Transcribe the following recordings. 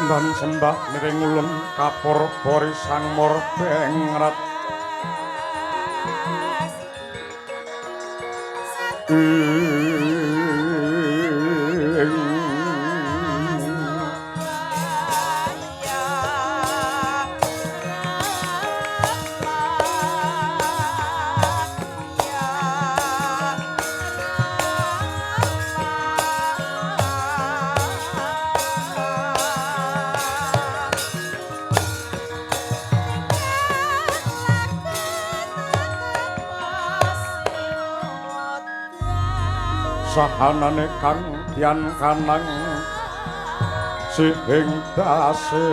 Dan sembah miring ulun kapur bori sang murbengrat. Sahanane kang dian kanang sihing dase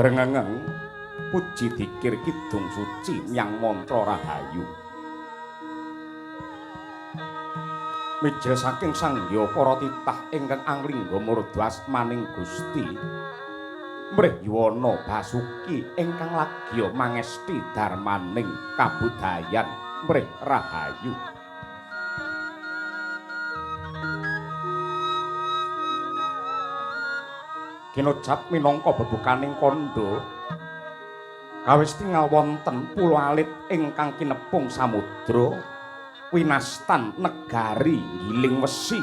brengengeng puji dikir kidung suci myang mantra rahayu mijil saking sangya para titah ingkang anglingga murda asmaning Gusti mrih yuwana basuki ingkang lagya mangesti darmaning kabudayan mrih rahayu. Kinocap minangka bebukaning kandha kawis tingal wonten pulo alit ingkang kinepung samudra winastan negari Giling Wesi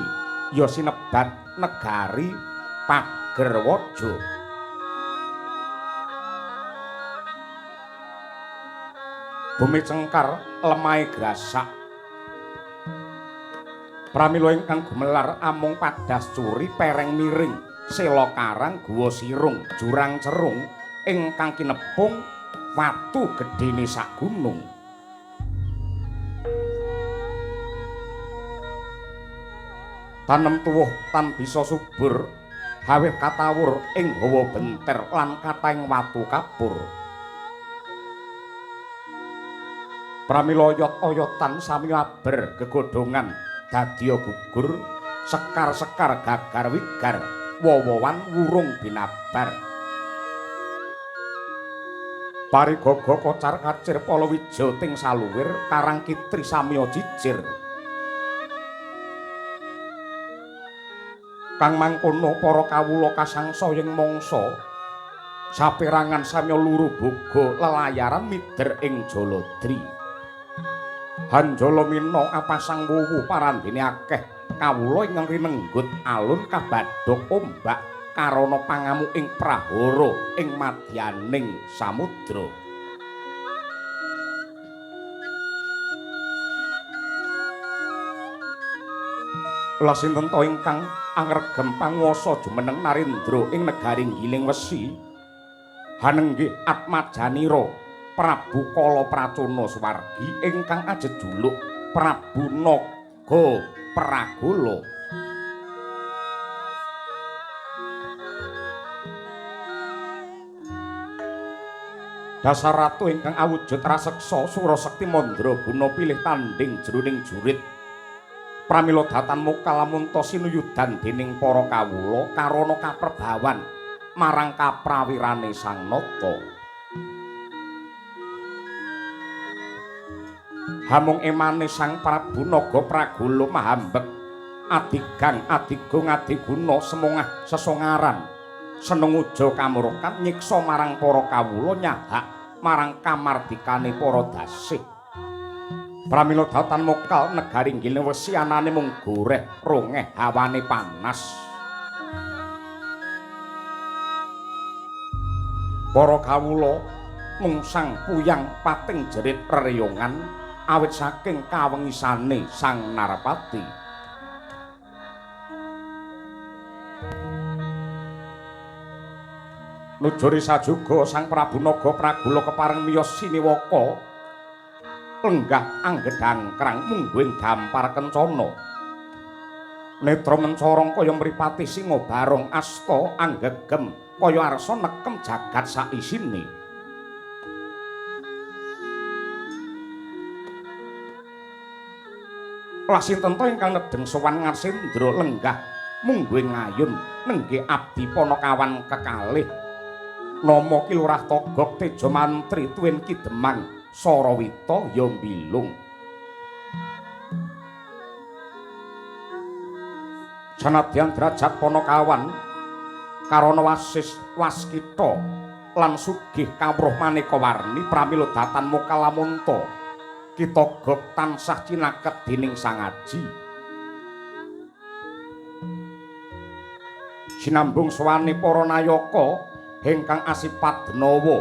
ya sinebat negari Pagerwaja. Bumi cengkar lemahe grasak pramila ingkang gumelar amung padas curi pereng miring sela karang guwa sirung jurang cerung ingkang kinepung watu gedene sak gunung. Tanem tuwuh tan bisa subur hawih katawur ing hawa benter lan kathahing watu kapur. Pramila oyot-oyotan sami aber gegodhongan dadya gugur sekar-sekar gagar wigar wowowan wurung binabar. Parigaga kocar kacir palawija ting saluwir karang kitri samya jijir. Kang mangkono para kawula kasangsa ing mangsa saperangan samya luru boga lelayaran mider ing Jaladri. Hanjala mina apasang wuwu parandene akeh kawula ingkang rinenggut alun kabadhog ombak karana pangamu ing prahara ing madyaning samudra. Lah sinten ta ingkang angregem panguwasa jumeneng Narendra ing negari Giling Wesi? Hanenggih Atmajanira Prabu Kala Pracona Suwargi ingkang ajejuluk Prabu Naga Pragala. Dasar ratu ingkang awujud raseksa surasekti mandraguna pilih tandhing jroning jurit. Pramila datan mokal lamunta sinuyudan dening para kawula karana kaprebawan marang kaprawirane Sang Nata. Hamung emane Sang Prabu Naga Pragala mahambek adigang adigung adiguna semongah sesongaran senenguja kamurkan nyiksa marang para kawula nyahak marang kamardikane para dasih. Pramila datan mokal negari Giling Wesi anane mung goreh rongeh hawane panas. Para kawula mungsang puyang pating jerit reriyongan awit saking kawengisane Sang Narpati. Nujuri sajuga Sang Prabu Naga Pragula kepareng miyos siniwaka lenggah anggedhangkrang mungguing dampar kencana. Netra mencorong kaya mripate singa barong asta anggegem kaya arsa nekem jagat saisine. Lah sinten to ingkang nedheng sowan Ngarsendra lenggah mungguing ngayun nenggih abdi Panakawan kekalih. Nama Ki Lurah Togog Teja Mantri tuwin Ki Demang Sarawita ya mbilung. Sanadyan derajat Panakawan karana wasis waskita lan sugih kawruh maneka warni pramila datan mokalamonta Ki Togog tansah cinaket dening Sang Aji. Sinambung sowane para nayaka ingkang asipat denawa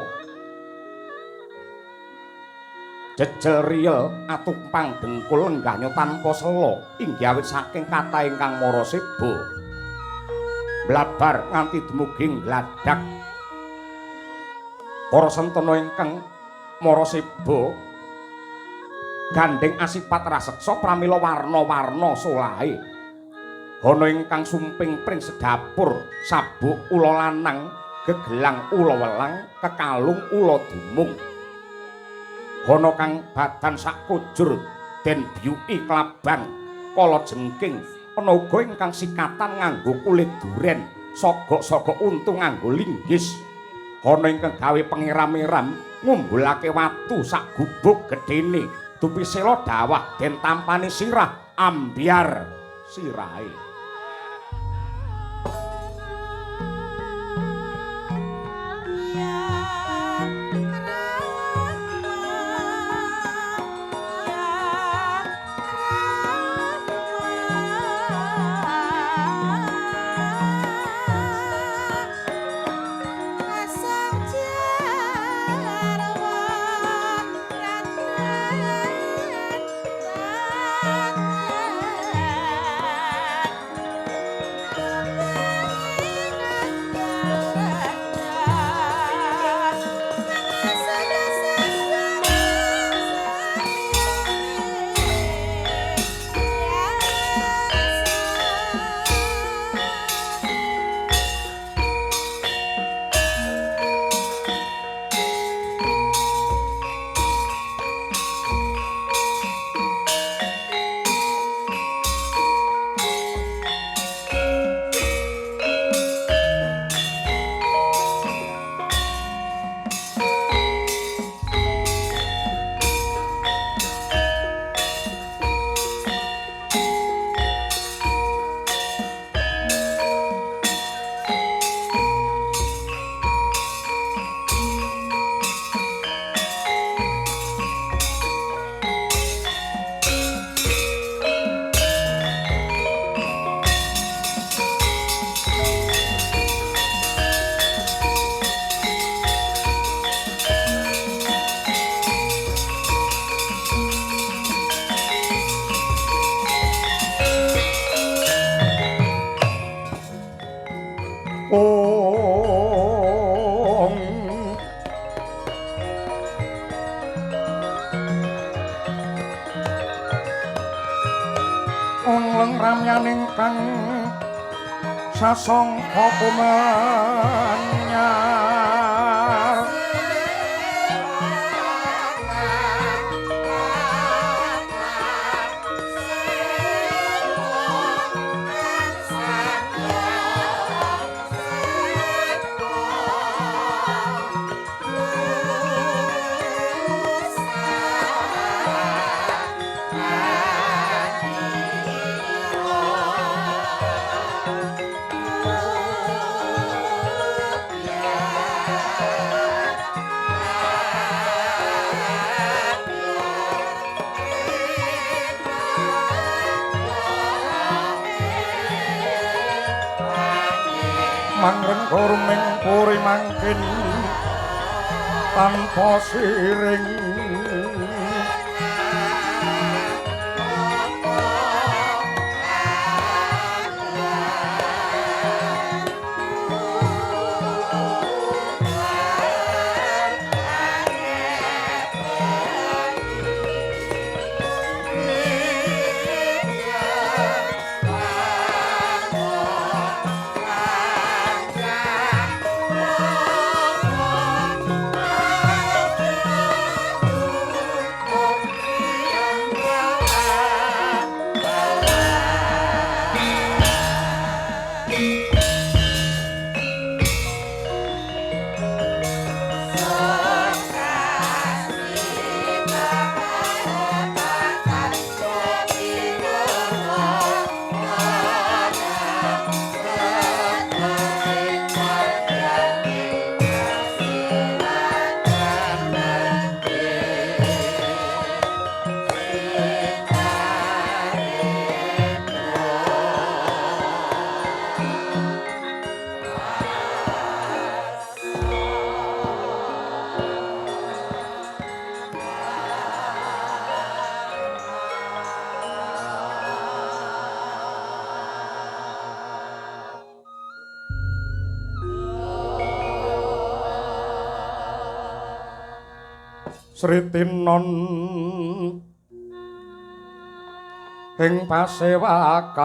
jejel riyel atumpang dengkul lenggahnya tanpa sela inggih awit saking kathah ingkang mara seba blabar nganti dumugi ngladak. Para sentana ingkang mara seba gandheng asipat raseksa pramila warna-warna solahe. Ana ingkang sumping pring sedapur sabuk ula lanang, gegelang ula welang, kekalung ula dumung. Ana kang badan sakujur den biyuki klabang kala jengking, ana uga ingkang sikatan nganggo kulit duren, sogok-sogok untu nganggo linggis. Ana ingkang gawe pengeram-eram ngumbulake watu sak gubuk gedene, dupi sela dawah den tampani sirah ambyar sirahe. Sasongko kumanyar mangrengga ruming puri mangkin tanpa siring. Sritinon ing pasewakan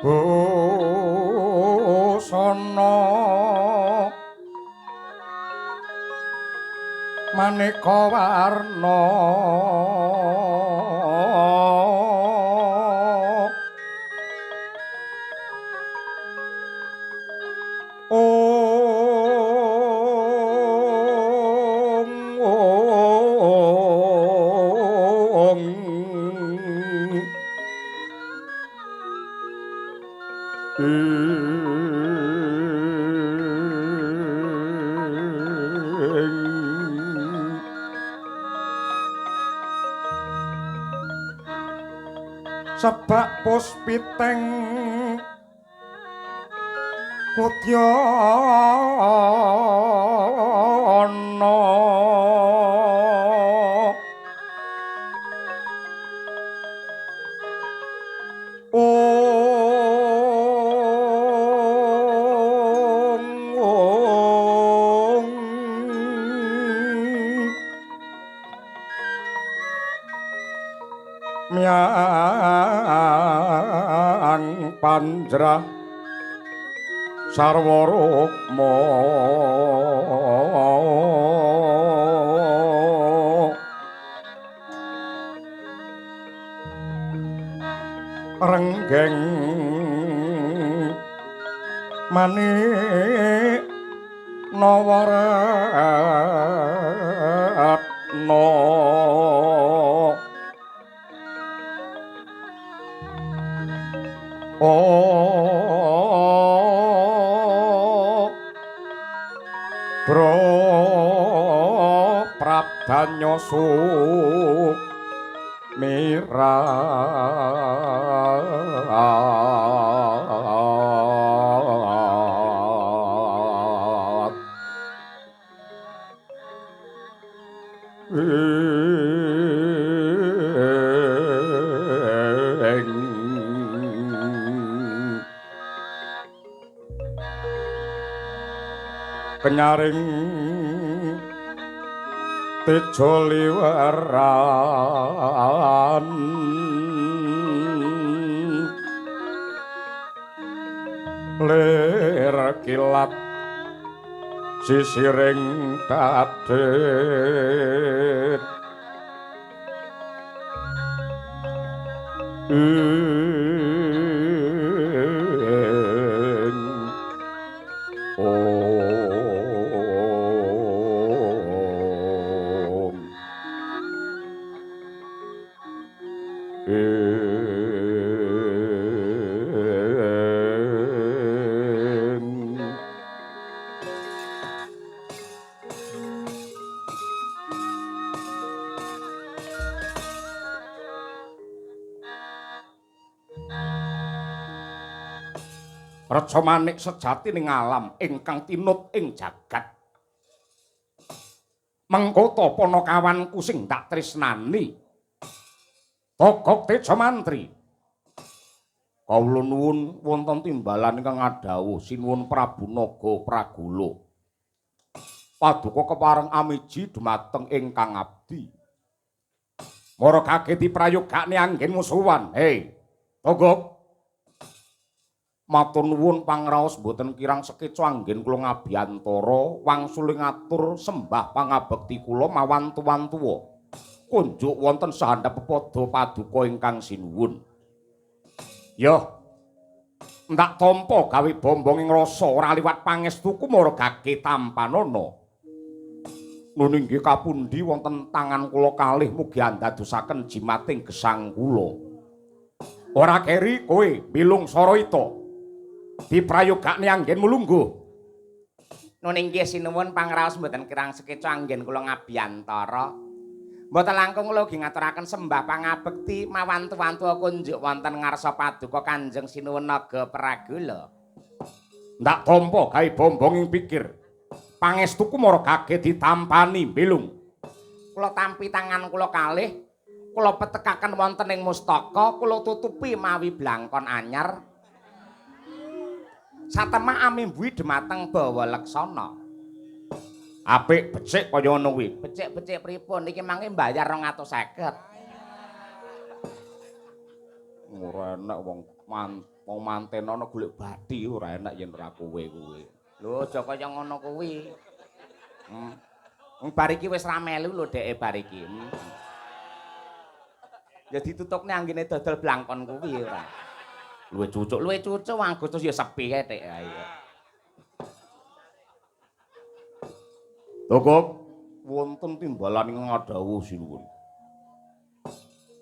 busana maneka warna sebak puspiteng kudyana ong miang panjrah sarwa rukma renggeng manik nawaratna Bro prabdanya sumirat kenyaring tejo liweran lir kilat sisiring dadit Reca manik sejati ning alam ingkang tinut ing jagat. Mengko ta panakawanku sing tak tresnani. Togok Teja Mantri. Kawula nuwun wonten timbalan ingkang ngadhawuh sinuwun Prabu Naga Pragula. Paduka kepareng amiji dumateng ingkang abdi. Mara kage diprayogakne anggen musuhan. Hei, Togok. Matur nuwun pangraos mboten kirang sekeca anggen kula ngabiyantara wangsul ngatur sembah pangabekti kula mawantu-wantuwa. Kunjuk wonten sahandhap pepada paduka ingkang sinuwun. Yo. Ndak tampa gawe bombong ing rasa ora liwat pangestuku mara gage tampanana. Nun inggih kapundi wonten tangan kula kalih mugi andadosaken jimating gesang kula. Ora keri kowe milung Saraita. Diprayogakne anggenmu lungguh. Nun inggih sinuwun pangraos mboten kirang sekeca anggen kula ngabiyantara. Mboten langkung kula ugi ngaturaken sembah pangabekti mawantu-wantu kunjuk wonten ngarsa paduka Kanjeng Sinuwun Naga Pragula. Ndak tampa gawe bombong ing pikir. Pangestuku mara gage ditampani bilung. Kula tampi tangan kula kalih, kula petekaken wonten ing mustaka, kula tutupi mawi blangkon anyar. Satemah amimbuhi dhumateng Bawa Leksana. Apik becik kaya ngono kuwi. Becik-becik pripun? Iki mangke mbayar 250. Ora enak wong wong manten ana golek bathi ora enak yen ora kowe kuwi. Lho aja kaya ngono kuwi. Bar iki wis ra melu lho dheke bar iki. Ya ditutukne anggene dodol blangkon kuwi ora. Luwe cucuk, luwe cucuk Agustus ya sepi kae tek. Ayo. Togok wonten timbalan ing ngadhawuh sinuwun.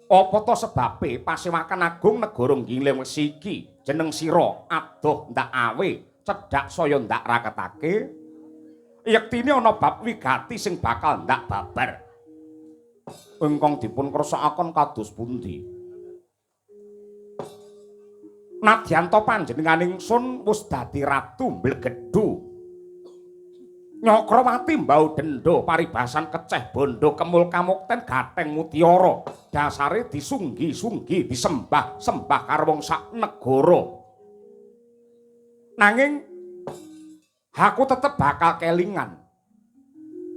Apa to sebabe pasewakan agung negara Giling Wesi iki jeneng sira adoh ndak awe cedhak saya ndak raketake yektine ana bab wigati sing bakal ndak babar. Ingkang dipun kersakaken kados pundi? Nadyan ta panjenengan ingsun wis dadi ratu mblegedhu. Nyakrawati mbau dendha paribasan keceh bondo kemul kamukten gatheng mutiara dasare disunggi-sunggi disembah-sembah karo wong sak negara. Nanging aku tetep bakal kelingan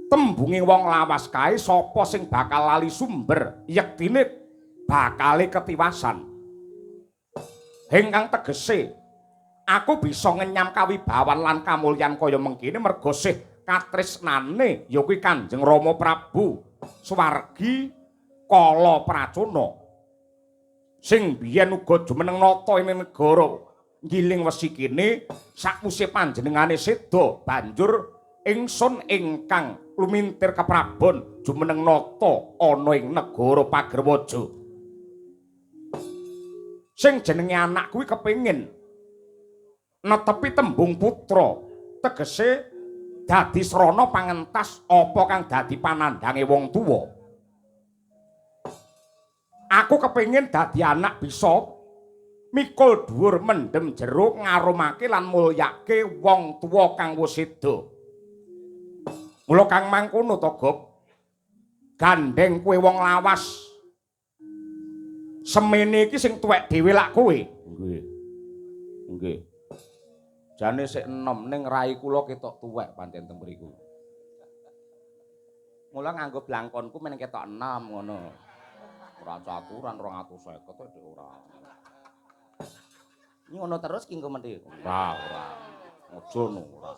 tembunge wong lawas kae sapa sing bakal lali sumber yektine bakale ketiwasan. Ingkang tegese aku bisa ngenyam kawibawan lan kamulyan kaya mengkene merga sih katresnane ya kuwi Kanjeng Rama Prabu Swargi Kala Pracana sing biyen uga jumeneng nata ing negara Giling Wesi kene sakwise panjenengane seda banjur ingsun ingkang lumintir keprabon jumeneng nata ana ing negara Pagerwaja. Sing jenenge anak kuwi kepengin netepi tembung putra tegese dadi srana pangentas apa kang dadi panandhange wong tuwa. Aku kepengin dadi anak bisa mikul dhuwur mendem jero ngarumake lan mulyake wong tuwa kang wis seda. Mula kang mangkono to, Gop, gandeng kowe wong lawas semene iki sing tuwek dhewe lak kowe. Nggih. Nggih. Jane sik enom ning rai kula ketok tuwek pancen teng mriku. Mula nganggo blangkonku men ketok enom ngono. Ora caturan 250 kok ora. Ngono terus ki engko mendhi. Ora, ora. Aja no ora.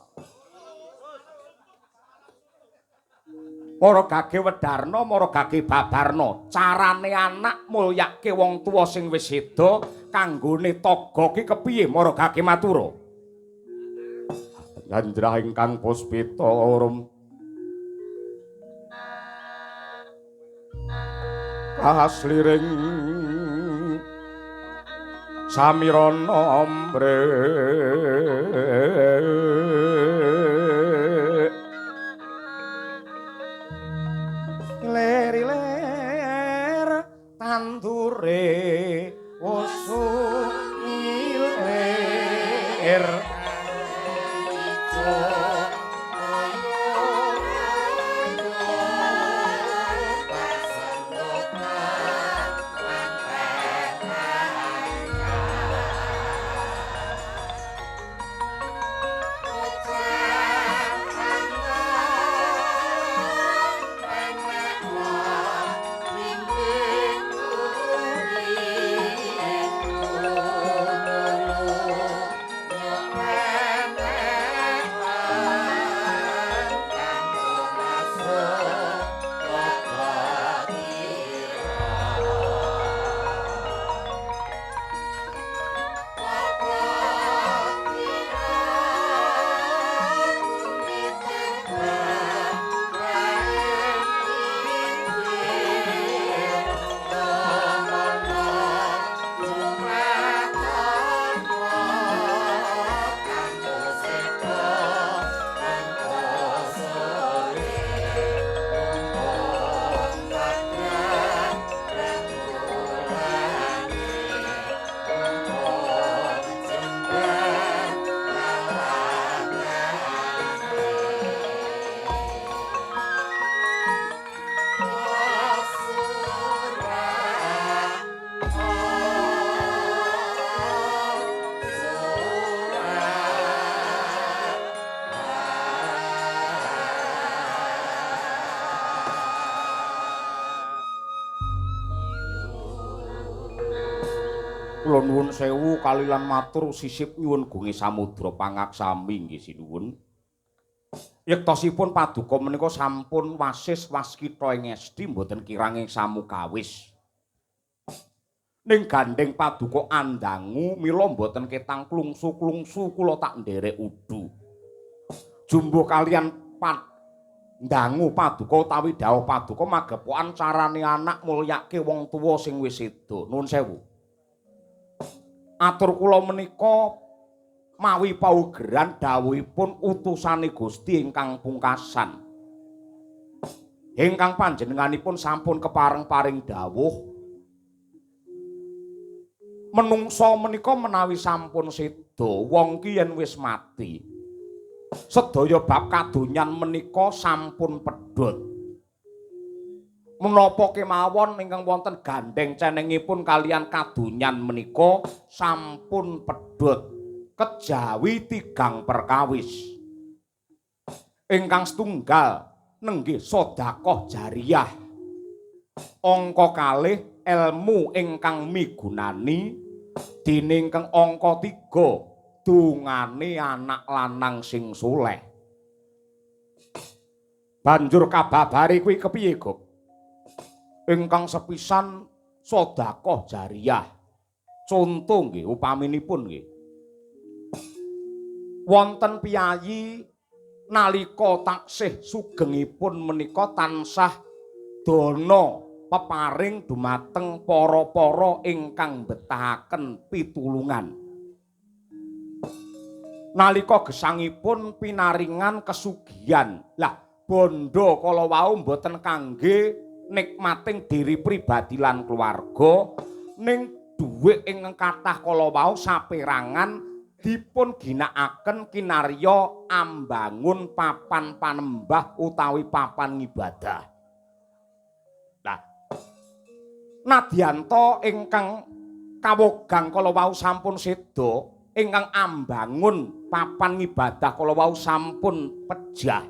Mara gage wedarna, mara gage babarna. Carane anak mulyake wong tuwa sing wis seda kanggone taga ki kepiye mara gage matura? Gandrah ingkang puspita rum kasliring samirana ambre lir-lir tandure wusu ngilir. Kula nuwun sewu kalilan matur sisip nyuwun gunge samudra pangaksami nggih sinuwun. Yektosipun paduka menika sampun wasis waskita ing esti mboten kirang ing samukawis. Ning gandheng paduka andangu mila mboten ketang klungsu-klungsu kula tak nderek udu. Jumbuh kalian dangu paduka utawi dawuh paduka magepokan carane anak mulyake wong tuwa sing wis seda. Nuwun sewu. Atur kula menika mawi paugeran dawuhipun utusane Gusti ingkang pungkasan. Ingkang panjenenganipun sampun kepareng paring dawuh menungsa menika menawi sampun seda, wong ki yen wis mati sedaya bab kadonyan menika sampun pedhot. Menapa kemawon ingkang wonten gandheng cenengipun kalian kadonyan menika sampun pedhot kejawi tigang perkawis. Ingkang setunggal nenggih sedekah jariyah. Angka kalih elmu ingkang migunani, dene ingkang angka 3 dungane anak lanang sing soleh. Banjur kababare kuwi kepiye, Gok? Ingkang sepisan sedekah jariyah. Conto nggih upaminipun nggih. Wonten piyayi nalika taksih sugengipun menika tansah dana peparing dumateng para-para ingkang betahaken pitulungan. Nalika gesangipun pinaringan kesugihan. Lah bondo kala wau mboten kangge nikmating diri pribadi lan keluarga, ning dhuwit ingkang kathah kala wau saperangan dipun ginakaken kinarya ambangun papan panembah utawi papan ngibadah. Lah nadyanta ingkang kawogang kala wau sampun seda, ingkang ambangun papan ngibadah kala wau sampun pejah.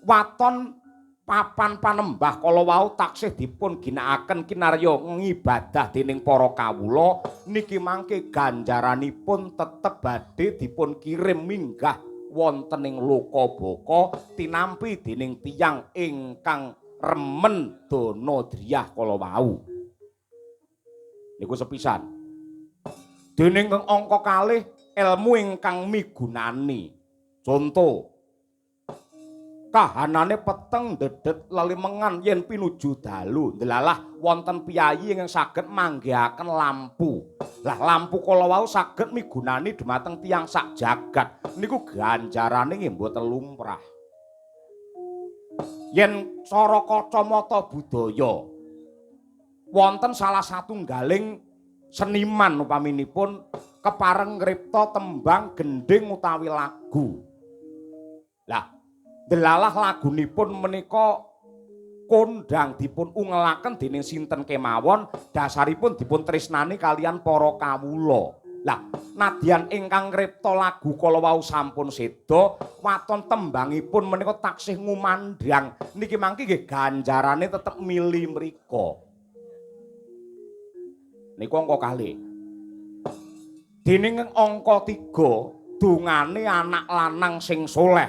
Waton papan panembah kala wau taksih dipun ginakaken kinarya ngibadah dening para kawula niki mangke ganjaranipun tetep badhe dipun kirim minggah wonten ing loka baka tinampi dening tiyang ingkang remen dana driyah kala wau. Niku sepisan. Dening angka kalih elmu ingkang migunani. Conto kahanane peteng dedet lelimengan yen pinuju dalu, ndelalah wonten piyayi ingkang saged manggihaken lampu. Lah lampu kala wau saged migunani dumateng tiyang sak jagat. Niku ganjarane nggih mboten lumrah. Yen cara kacamata budaya wonten salah satunggaling seniman upaminipun kepareng ngripta tembang gendhing utawi lagu. Lah delalah lagunipun menika kondang dipun ungelaken dening sinten kemawon, dasaripun dipun tresnani kalian para kawula. Lah nadyan ingkang ngripta lagu kala wau sampun seda, waton tembangipun menika taksih ngumandhang. Niki mangke nggih ganjarane tetep mili mriko. Niku angka kalih. Dening angka 3 dungane anak lanang sing soleh.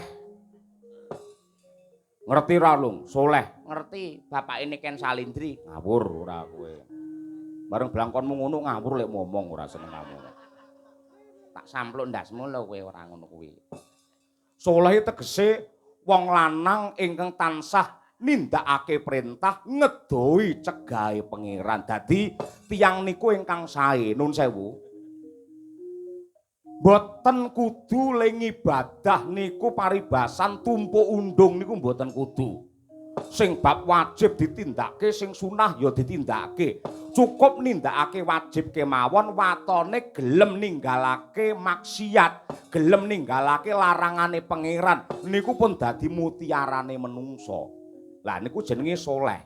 Ngerti ra, Lung? Soleh. Ngerti, bapake Niken Salindri. Ngawur ora kowe. Bareng blangkonmu ngono ngawur lek ngomong ora seneng kamu. Tak sampluk ndasmu lho kowe ora ngono kuwi. Soleh tegese wong lanang ingkang tansah nindakake perintah ngedohi cegahe pangeran. Dadi tiyang niku ingkang sae, nun sewu. Mboten kudu le ngibadah niku paribasan tumpuk undung niku mboten kudu. Sing bab wajib ditindakake, sing sunah ya ditindakake. Cukup nindakake wajib kemawon, watone gelem ninggalake maksiat, gelem ninggalake larangane pangeran, niku pun dadi mutiarane menungsa. Lah niku jenenge soleh.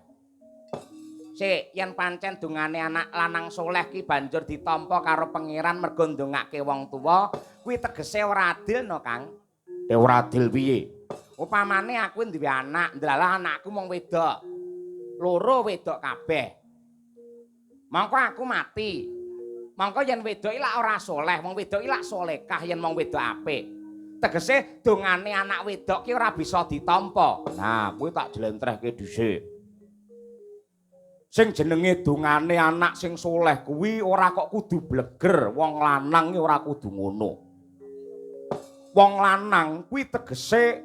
Sik, yen pancen dungane anak lanang soleh ki banjur ditampa karo pangeran mergo ndongake wong tuwa, kuwi tegese ora adil no, Kang? Ora adil piye? Upamane aku duwe anak, ndelalah anakku mung wedok. Loro wedok kabeh. Mongko aku mati. Mongko yen wedok iki lak ora soleh, wong wedok iki lak solekah yen wong wedok apik. Tegese dongane anak wedok ki ora bisa ditampa. Nah, kuwi tak jlentrehke dhisik. Sing jenenge dongane anak sing soleh kuwi ora kok kudu bleger, wong lanang ki ora kudu ngono. Wong lanang kuwi tegese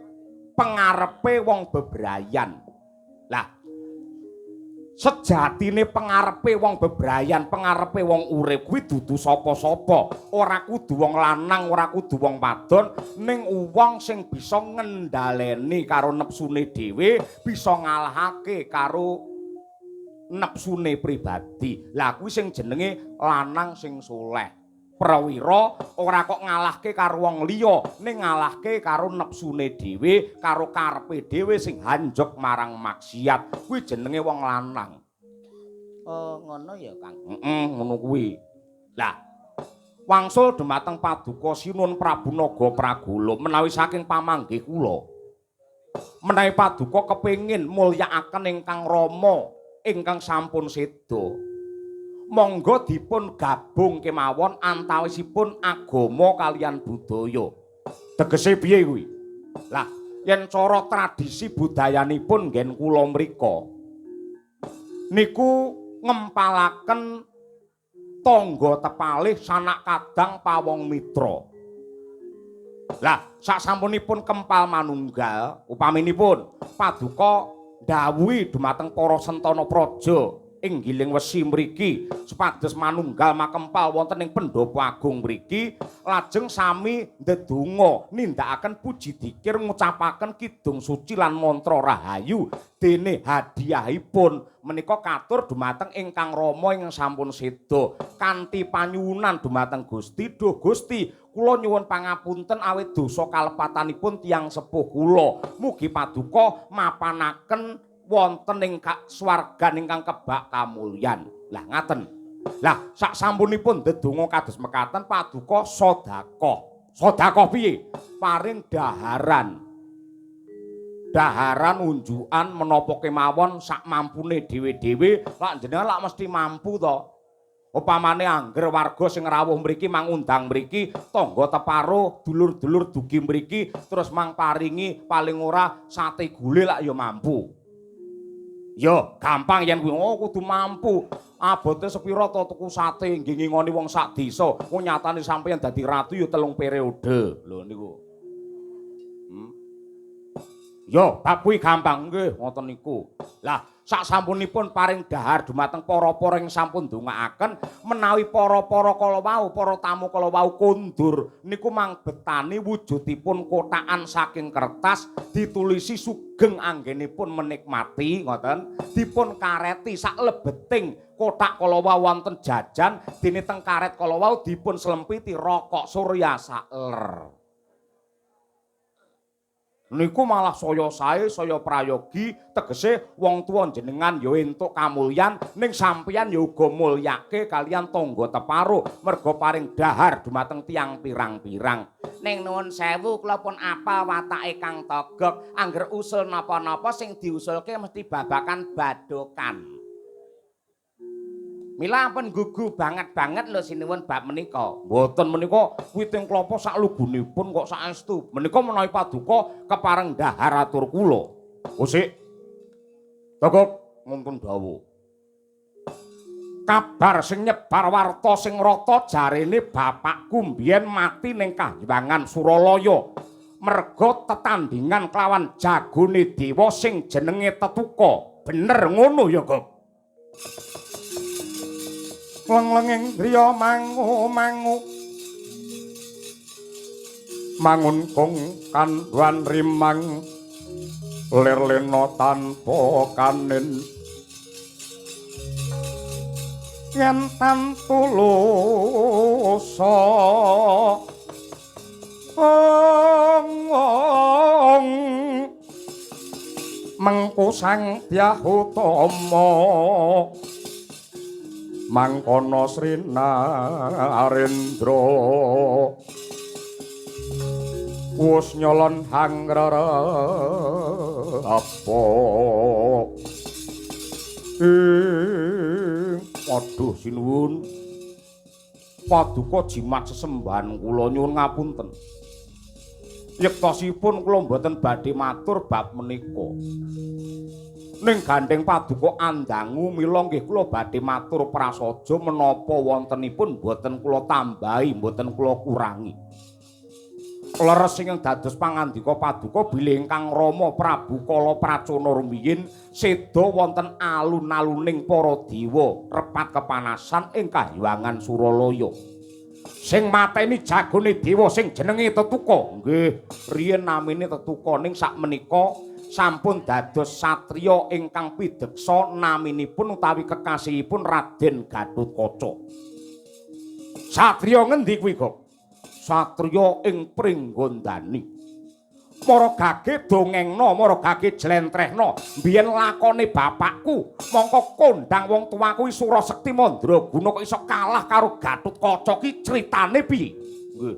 pengarepe wong bebrayan. Lah, sejatine pengarepe wong bebrayan, pengarepe wong urip kuwi dudu sapa-sapa. Ora kudu wong lanang, ora kudu wong wadon, ning wong sing bisa ngendhaleni karo nepsune dhewe, bisa ngalahake karo nepsune pribadi. Lah kuwi sing jenenge lanang sing soleh. Prawira ora kok ngalahke karo wong liya, ning ngalahke karo nepsune dhewe, karo karepe dhewe sing hanjok marang maksiat. Kuwi jenenge wong lanang. Oh, ngono ya, Kang. Heeh, ngono kuwi. Lah, wangsul dumateng Paduka Sinuwun Prabu Naga Pragala menawi saking pamanggih kula. Menawi Paduka kepengin mulyakaken ingkang rama ingkang sampun seda, monggo dipun gabung kemawon antawisipun agama kalian budaya. Tegese piye kuwi? Lah, yen cara tradisi budayanipun nggen kula mrika niku ngempalaken tangga tepalih sanak kadang pawong mitra. Lah, sasampunipun kempal manunggal, upaminipun paduka ndhawuhi dumateng para sentana praja ing Giling Wesi mriki supados manunggal makempal wonten ing Pendopo Agung mriki, lajeng sami ndedonga nindakaken puji dikir ngucapaken kidung suci lan mantra rahayu dene hadiahipun menika katur dumateng ingkang rama ingkang sampun seda kanthi panyuwunan dumateng Gusti. Duh Gusti, kula nyuwun pangapunten awit dosa kalepatanipun tiyang sepuh kula, mugi paduka mapanaken wonten ing swargan ingkang kebak kamulyan. Lah ngaten. Lah sak sampunipun ndedonga kados mekaten paduka sedekah. Sedekah piye? Paring daharan. Daharan unjukan menapa kemawon sak mampune dhewe-dhewe. Lak jenengan lak mesti mampu to. Upamane angger warga sing rawuh mriki mangundang mriki, tangga teparo, dulur-dulur dugi mriki terus mang paringi paling ora sate gule lak ya mampu. Yo, gampang yen kuwi. Oh, kudu mampu. Abote sepira to tuku sate nggih ngingoni wong sak desa. Wong nyatane sampeyan dadi ratu ya 3 periode. Lho niku. Yo, bab kuwi gampang nggih ngoten niku. Lah, sak sampunipun paring dahar dumateng para-para ing sampun ndongaaken menawi para-para kala wau, para tamu kala wau kondur niku mang betani wujudipun kotakan saking kertas ditulisi sugeng anggenipun menikmati ngoten, dipun kareti sak lebeting kotak kala wau wonten jajan, dene teng karet kala wau dipun slempiti rokok Surya saler. Niku malah saya sae, saya prayogi, tegese wong tuwa jenengan ya entuk kamulyan, ning sampeyan ya uga mulyake kalian tangga teparo merga paring dahar dumateng tiyang pirang-pirang. Ning nuwun sewu kula pun apal watake Kang Togok, angger usul napa-napa sing diusulke mesti babakan badokan. Mila ampun gugu banget-banget lho sinuwun bab menika. Mboten menika witing klapa sak lugunipun kok saestu. Menika menawi paduka kepareng dahar atur kula. Usik. Togok wonten dawuh. Kabar sing nyebar warta sing rata jarene bapakku mbiyen mati ning Kahyangan Suralaya. Merga tetandingan kelawan jagone dewa sing jenenge Tetuka. Bener ngono ya, Gok? Leng-lenging griya mangu-mangu mangun kung kandhuan rimang lir lena tanpa kanin yen tantulusa ong mengku Sang Dyah Utama mangkono Sri Narendra wus nyolon hangrara apa waduh sinuwun. Paduka jimat sesembahan kula nyuwun ngapunten. Yektosipun kula mboten badhe matur bab menika. Ning gandheng paduka andangu mila nggih kula badhe matur prasaja menapa wontenipun mboten kula tambahi, mboten kula kurangi. Leres ingkang dados pangandika paduka bilih ingkang Rama Prabu Kala Pracona rumiyin seda wonten alun-aluning para dewa repat kepanasan ing kahyangan Suralaya. Sing mateni jagone dewa sing jenenge Tetuka. Nggih, riyen namine Tetuka ning sakmenika sampun dados satriya ingkang pideksa naminipun utawi kekasihipun Raden Gatotkaca. Satriya ngendi kuwi, Gok? Satriya ing Pringgondani. Mara gage dongengna, mara gage jlentrehna mbiyen lakone bapakku, mongko kondang wong tuaku Surasekti Mandraguna kok iso kalah karo Gatotkaca ki critane piye? Nggih.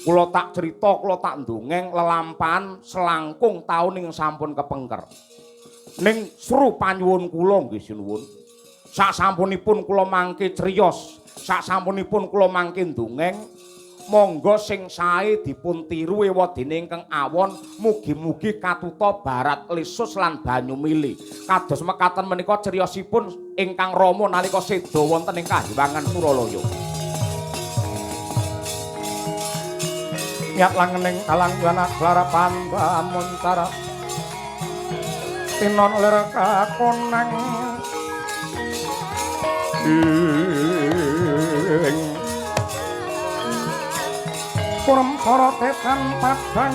Kula tak crita, kula tak ndongeng lelampahan selangkung taun ing sampun kepengker. Ning sru panyuwun kula nggih sinuwun. Sasampunipun kula mangke criyos, sasampunipun kula mangke ndongeng, monggo sing sae dipun tiru ewadene ingkang awon, mugi-mugi katuta barat lesus lan banyu mili. Kados mekaten menika criyosipun ingkang Rama nalika seda wonten ing kahyangan Suralaya. Nyat langening talang buana klara pandamuntara tinon lir kakonang ing purem para tetan padang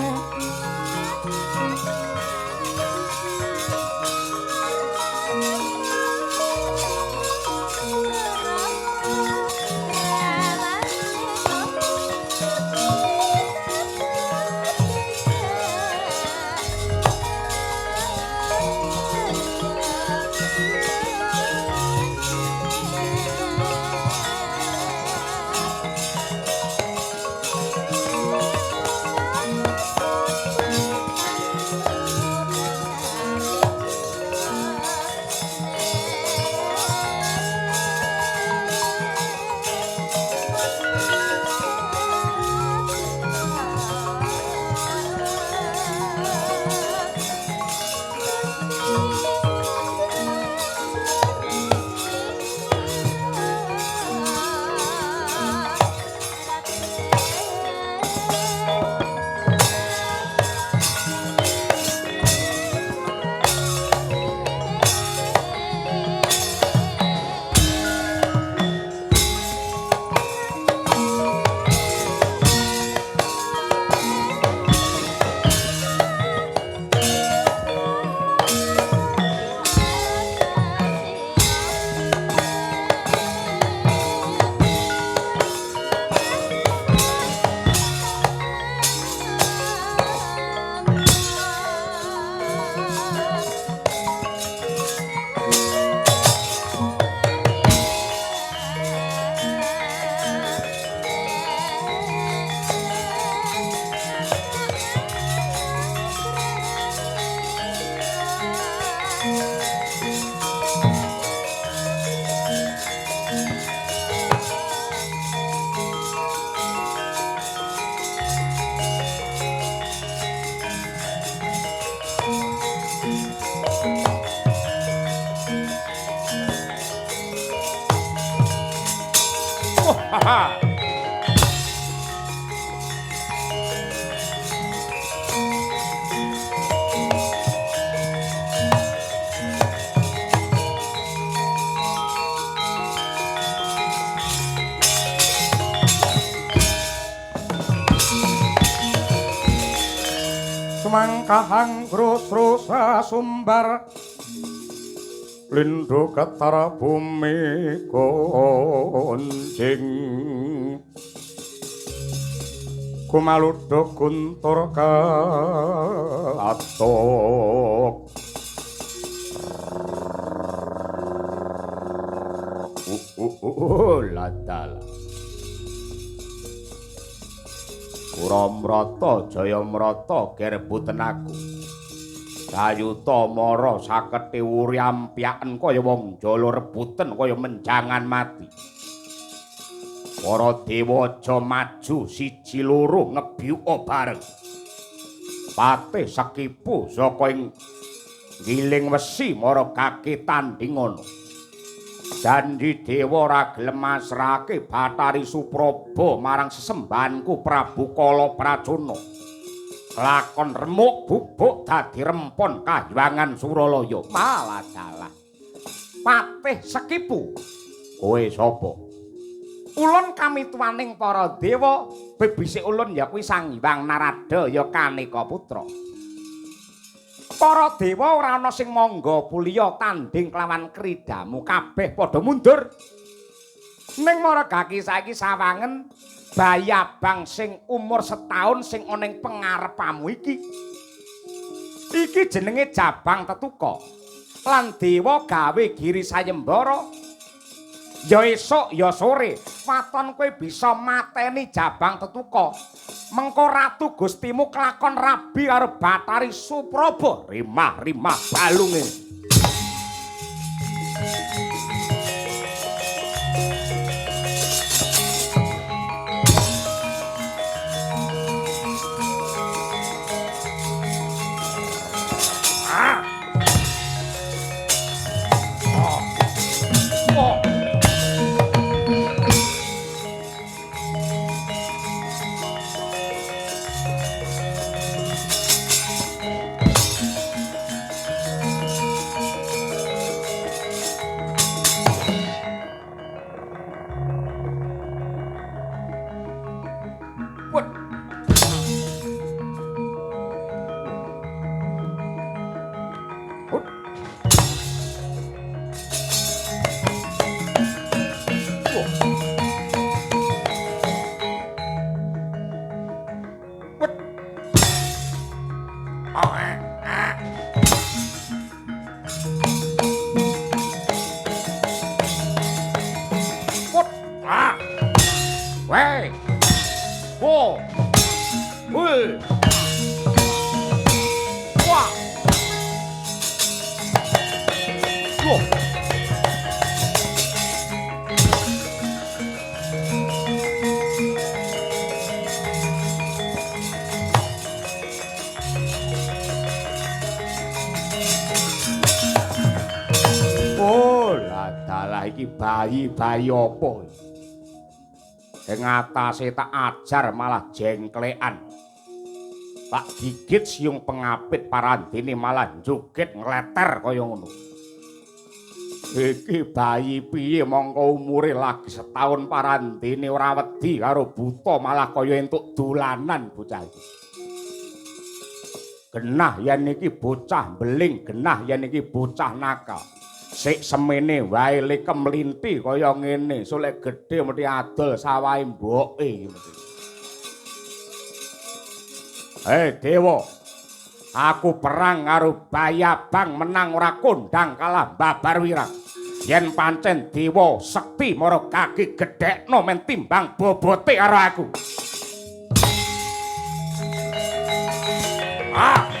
Sumangkahang grusrusa sumbar lindhu getar bumi gonjing kumaluduk guntur katuk ladala Kuramrata Jayamrata gerbuten aku. Sayuta mara saketi wuri ampyaken kaya wong jala rebuten kaya menjangan mati. Para dewa aja maju siji loro ngebyuka bareng. Patih Sekipu saka ing giling wesi mara kaki tanding ana. Janji dewa ora gelem masrahake Bathari Supraba marang sesembahanku Prabu Kala Pracona. Lakon remuk bubuk dadi rempon kahyangan Suralaya. Malah dalah. Patih Sekipu, kowe sapa? Ulun kamituwaning para dewa, bebisik ulun ya kuwi Sang Hyang Narada ya Kaneka Putra. Para dewa ora ana sing mangga puliya tanding kelawan kridamu, kabeh padha mundur. Ning maragaki saiki sawangen bayi abang sing umur setahun sing ana ing pengarepamu iki. Iki jenenge Jabang Tetuka. Lan dewa gawe giri sayembara. Ya esuk ya sore waton kowe bisa mateni Jabang Tetuka. Mengko ratu Gustimu kelakon rabi karo Bathari Supraba. Rimah-rimah balunge. Ah. Oh. Oh. Bayi-bayi apa? Ing atase tak ajar malah jengklekan. Tak gigit siung pengapit parandene malah joget ngleter kaya ngono. Iki bayi piye mongko umure lagi setahun parandene ora wedi karo buta malah kaya entuk dolanan bocah iki. Genah yen iki bocah mbeling, genah yen iki bocah nakal. Sik semene wae le kemlinthi kaya ngene, sok lek gedhe mesti adol sawahe mboke iki mesti. Hei dewa, aku perang karo bayi abang menang ora kondang kalah babar wirang. Yen pancen dewa sekti mara kaki gedhekno men timbang bobote karo aku. Ah!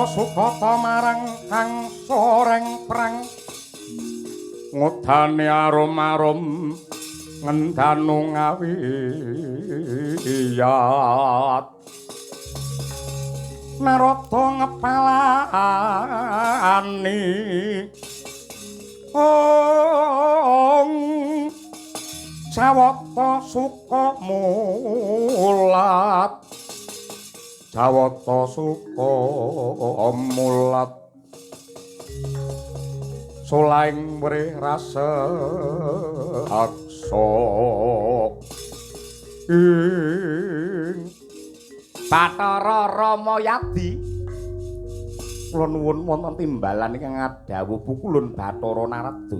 Sukata marang kang soreng prang ngudane arum-arum ngendanu ngawiyat Narada ngepalani ong Jawata suka mulat Jawata suka mulat solaing mrih rasa aksa. mangsa ing Bathara Ramayadi. Kula nuwun wonten timbalan ingkang ngadhawuh pukulun Bathara Narada.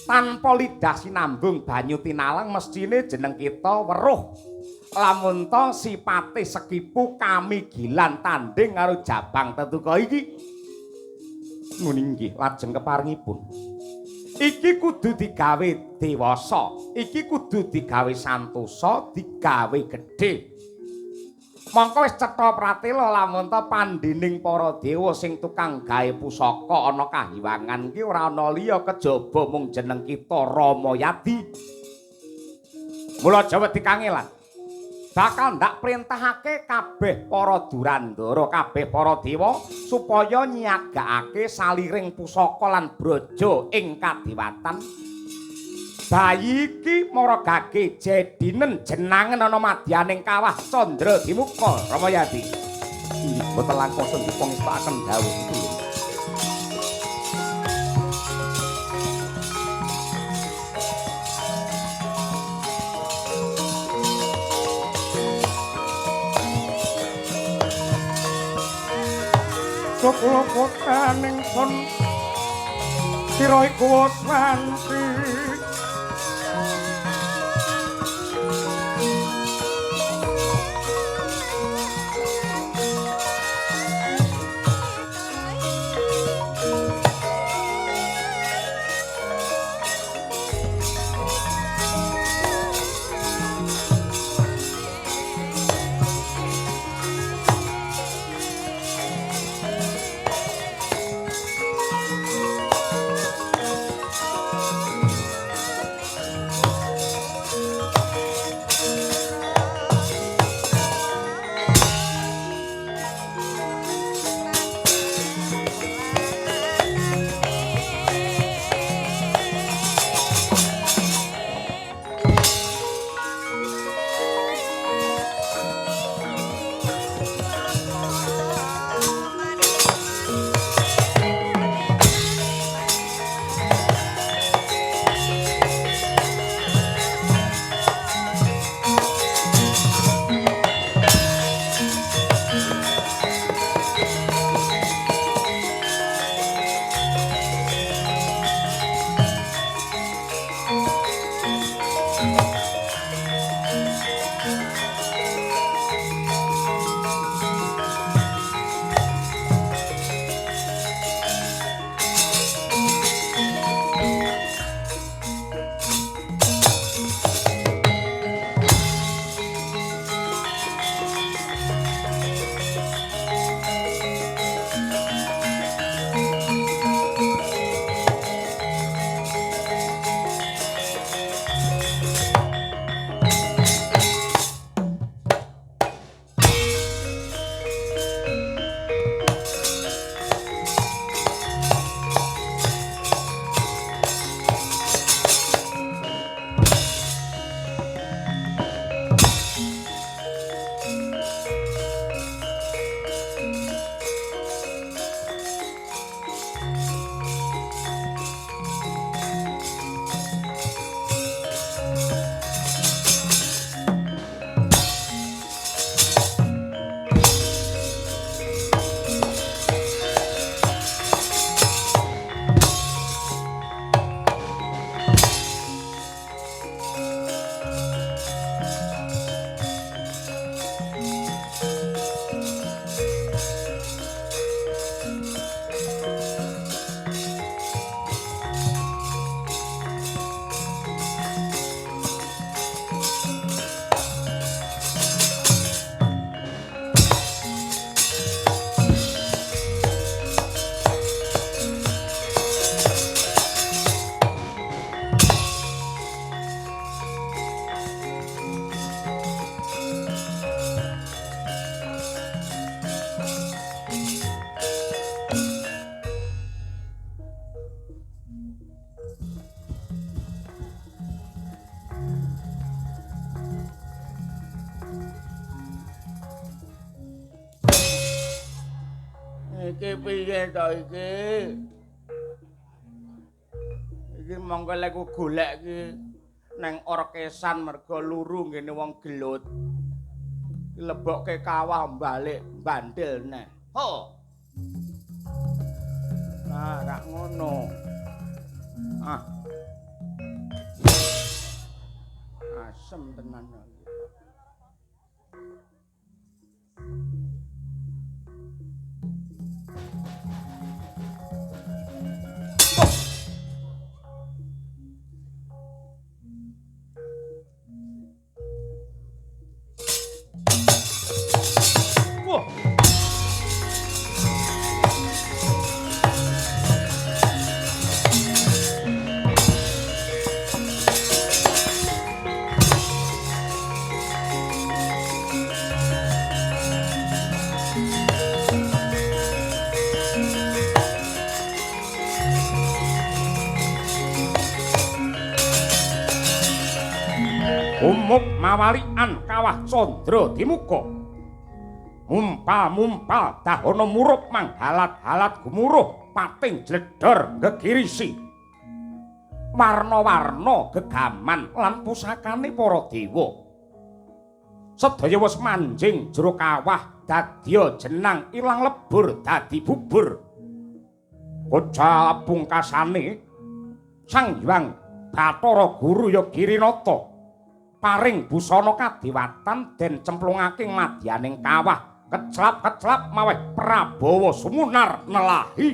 Tanpa lidah sinambung banyu tinalang mesthine jeneng kita weruh. Lamun ta sipate sekipu kamigilan tanding karo jabang tetuka iki. Ngene inggih lajeng keparengipun. Iki kudu digawe dewasa, iki kudu digawe santosa, digawe gedhe. Mongko wis cetha pratela lamun ta pandhening para dewa sing tukang gawe pusaka ana kahiwangan ki ora ana liya kejaba mung jeneng kita Ramayadi. Mula aja wedi kangelan. Bakal ndak printahake kabeh para durandara, kabeh para dewa supaya nyiagakake saliring pusaka lan braja ing kadewatan. Bayi iki mara gage jedinen jenangen ana madyaning kawah Candra Dimuka Ramayadi. Inggih boten langkung sendika ngestakaken dawuh kula. Kula potaning son sira iku swanti. Iki piye to iki? Iki monggo lek ku golek iki neng orkesan mergo luru ngene wong gelut. Lebokke kawah balik bandel neh. Ho. Nah, rak ngono. Ah. Asem tenan. Wah. Umup mawalian kawah candra dimuka. Mumpal-mumpal dahana murup manghalat-halat gumuruh pating jledor gegirisi. Warna-warna gegaman lan pusakane para dewa. Sedaya wis manjing jero kawah dadya jenang ilang lebur dadi bubur. Kocap pungkasane Sang Hyang Bathara Guru ya Girinata paring busana kadewatan den cemplungake madyaning kawah. Keclap-keclap maweh Prabawa sumunar nelahi.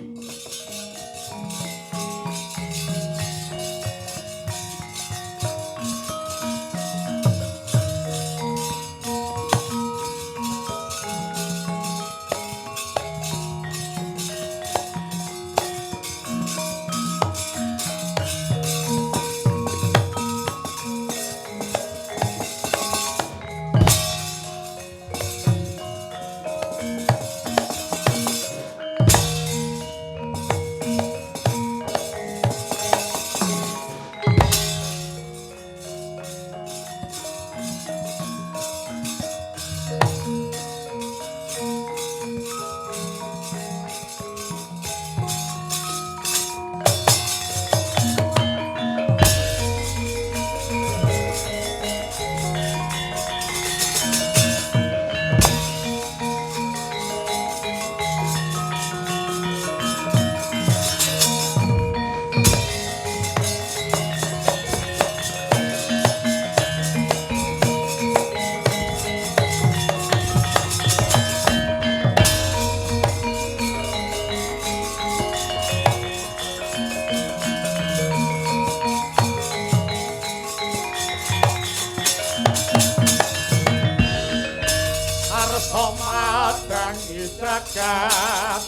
Jagat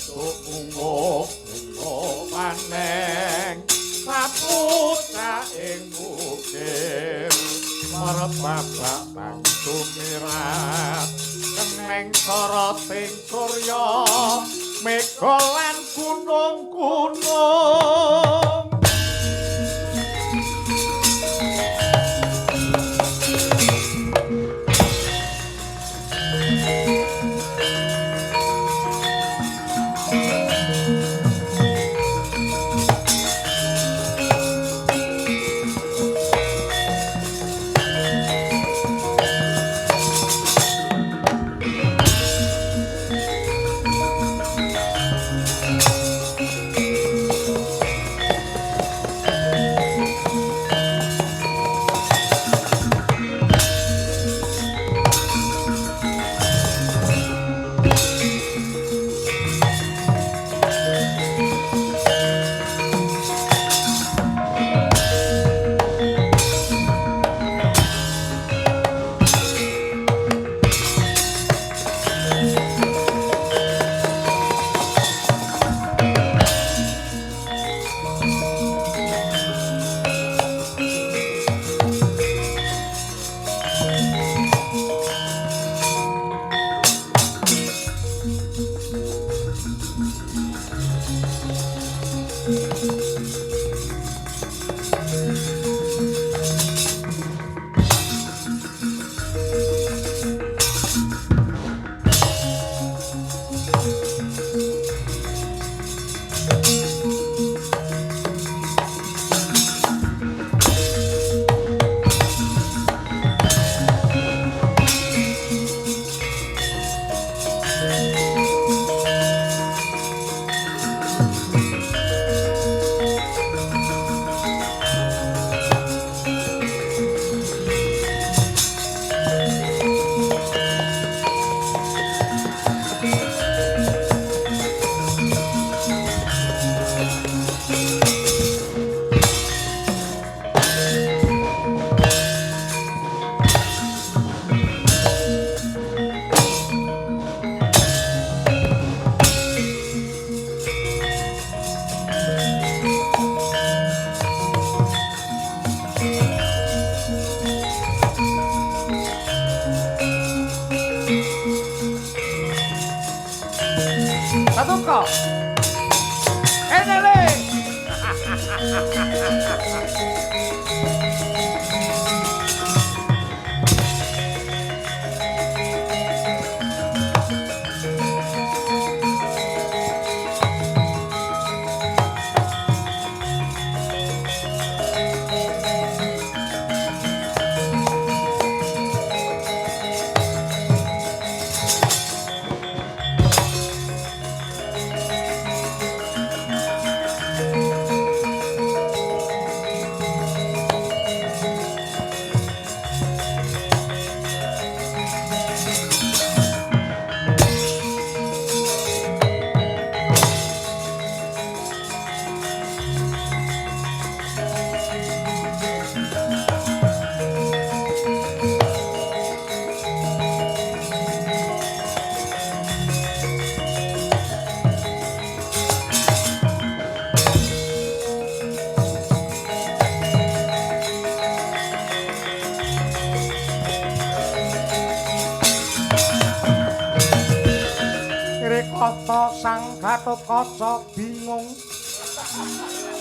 tumungguh maneng saputra ing bukir marep bapak bang tumirat keneng soroting surya mega lan gunung-gunung. Tetuka. Enele. Kata Sang Gatotkaca bingung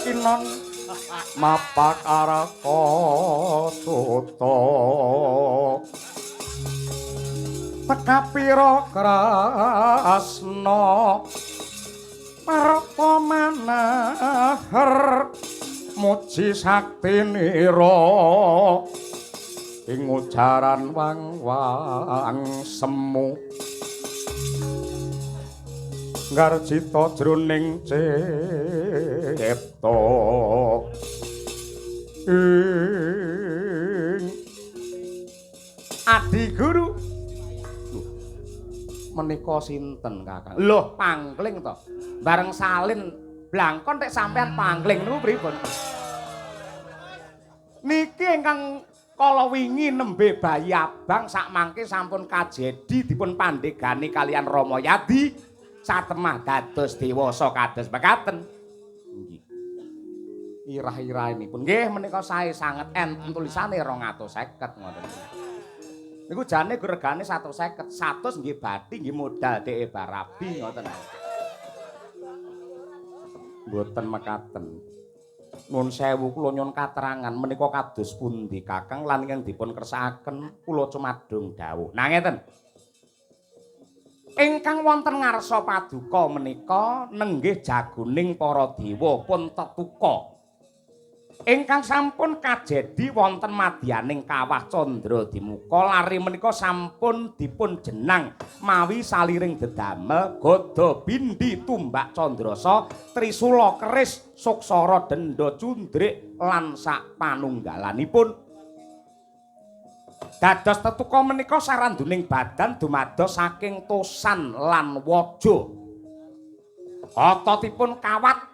kinon mapak araka suta tekapira krasna parta manaher muji saktinira ing ujaran wang-wang semu ngarjita jroning cipta ing Adi Guru. Menika sinten Kakang? Loh, pangling to. Bareng salin blangkon tek sampean pangling niku pripun? Niki ingkang kala wingi nembe bayi abang sakmangke sampun kajedi dipun pandhegani kalian Rama Yadi. Satemah dados dewasa kados mekaten. Nggih. Irah-irahinipun nggih menika sae sanget enten tulisane 250 ngoten. Niku jane regane 150, 100 nggih bathi nggih modal dhek barabi ngoten. Mboten mekaten. Nuwun sewu kula nyuwun katerangan menika kados pundi Kakang lan ingkang dipun kersakaken kula cumadung dawuh. Nah ngeten. Ingkang wonten ngarsa paduka menika nenggih jagoning para dewa pun tetuka. Ingkang sampun kajedi wonten madyaning kawah Candra Dimuka lare menika sampun dipun jenang mawi saliring dedamel gada bindi tumbak candrasa trisula keris suksara denda cundrik lan sak panunggalanipun. Dados tetuka menika saranduning badan dumados saking tosan lan waja. Ototipun kawat,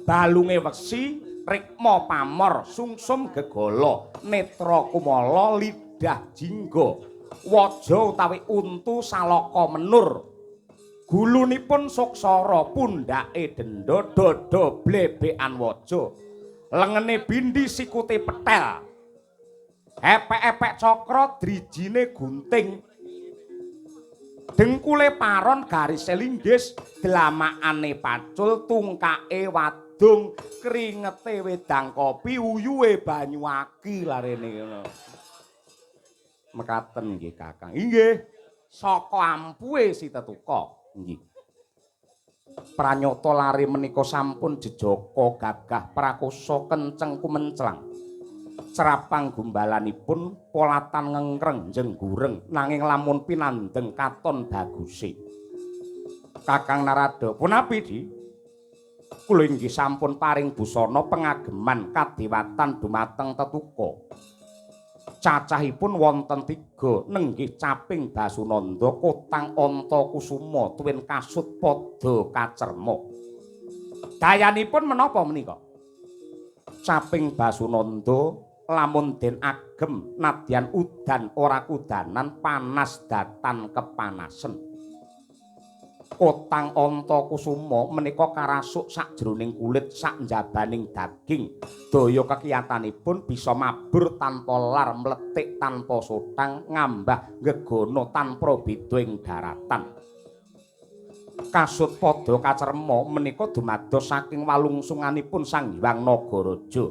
balunge wesi, rikma pamor, sungsum gegala, netra kumala, lidah jingga, waja utawi untu salaka menur. Gulunipun suksara, pundhake denda, dada blebekan waja. Lengene bindi sikute petel. Epek-epek cakra drijine gunting. Dengkule paron garise linggis, dlamakane pacul, tungkake wadung, kringete wedang kopi, uyuhe banyu aki larene ngono. Mekaten nggih Kakang. Inggih, saka ampuhe si tetuka. Nggih. Pranyata lare menika sampun jejaka gagah prakosa kenceng kumenclang. Cerapang gumbalanipun polatan ngengreng jenggureng nanging lamun pinandeng katon baguse. Kakang Narada, punapi Di? Kula inggih sampun paring busana pengageman kadewatan dumateng tetuka. Cacahipun wonten 3 nenggih caping Basunanda, kotang Antakusuma, tuwin kasut padha kacerma. Dayanipun menapa menika? Caping Basunanda lamun den agem nadyan udan ora kudanan panas datan kepanasen. Kotang Antakusuma menika karasuk sakjroning kulit sak njabaning daging. Daya kekiyatanipun bisa mabur tanpa lar, mletik tanpa sotang, ngambah gegono tanpa beda ing daratan. Kasut padha kacerma menika dumados saking walungsunganipun Sang Hyang Nagaraja.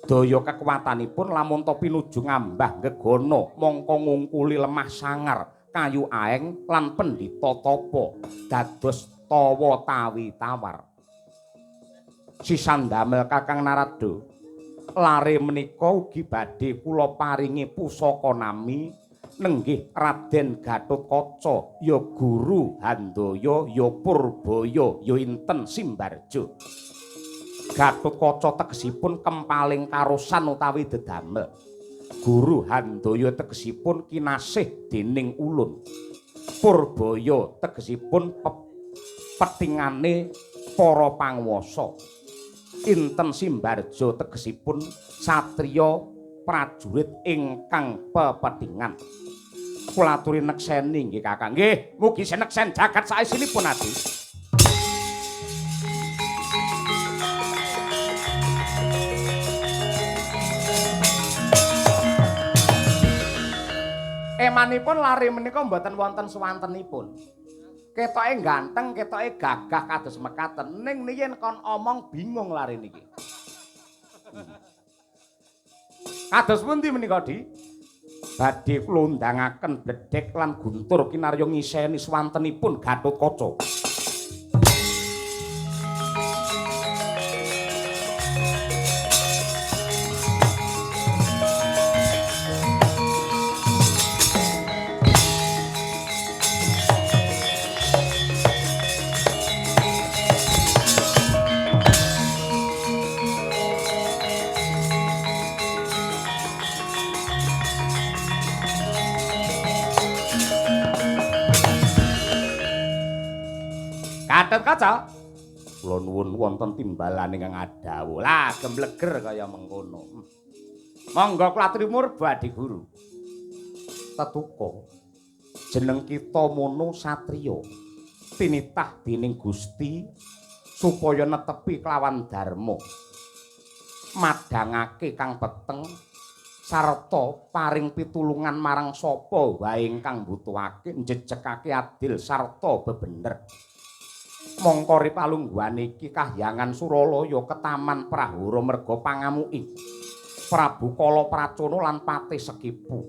Daya kekuatanipun lamun ta pinuju ngambah gegana mongko ngungkuli lemah sangar, kayu aeng lan pendhita tapa dados tawa tawi tawar. Sisan damel Kakang Narada, lare menika ugi badhe kula paringi pusaka nami nenggih Raden Gatotkaca, ya Guru Handaya, ya Purbaya, ya Inten Simbarjo. Gatotkaca tegesipun kempaling karosan utawi dedamel. Guru Handaya tegesipun kinasih dening ulun. Purbaya tegesipun petingane para panguwasa. Inten Simbarjo tegesipun satriya prajurit ingkang pepetingan. Kula aturi nekseni nggih Kakang. Nggih, mugi sineksen jagat saesinipun adi. Emanipun lare menika mboten wonten suwantenipun. Ketoke ganteng, ketoke gagah kados mekaten. Ning yen kon omong bingung lare niki. Kados pundi menika, Di? Badhe kula undangaken Bledhek lan Guntur kinarya ngiseni swantenipun Gatotkaca. Gatotkaca, kula nuwun wonten timbalan ingkang adhawuh. Lah gembleger kaya mengkono. Monggo kula aturi murba Adi Guru. Tetuka jeneng kita mono satriya tinitah dening Gusti supaya netepi kelawan dharma, madhangake kang peteng sarta paring pitulungan marang sapa wae ingkang mbutuhake, njejegake adil sarta bebener. Mongko ripalungguhan iki kahyangan Suralaya ketaman prahara merga pangamuki Prabu Kala Pracona lan Patih Sekipu.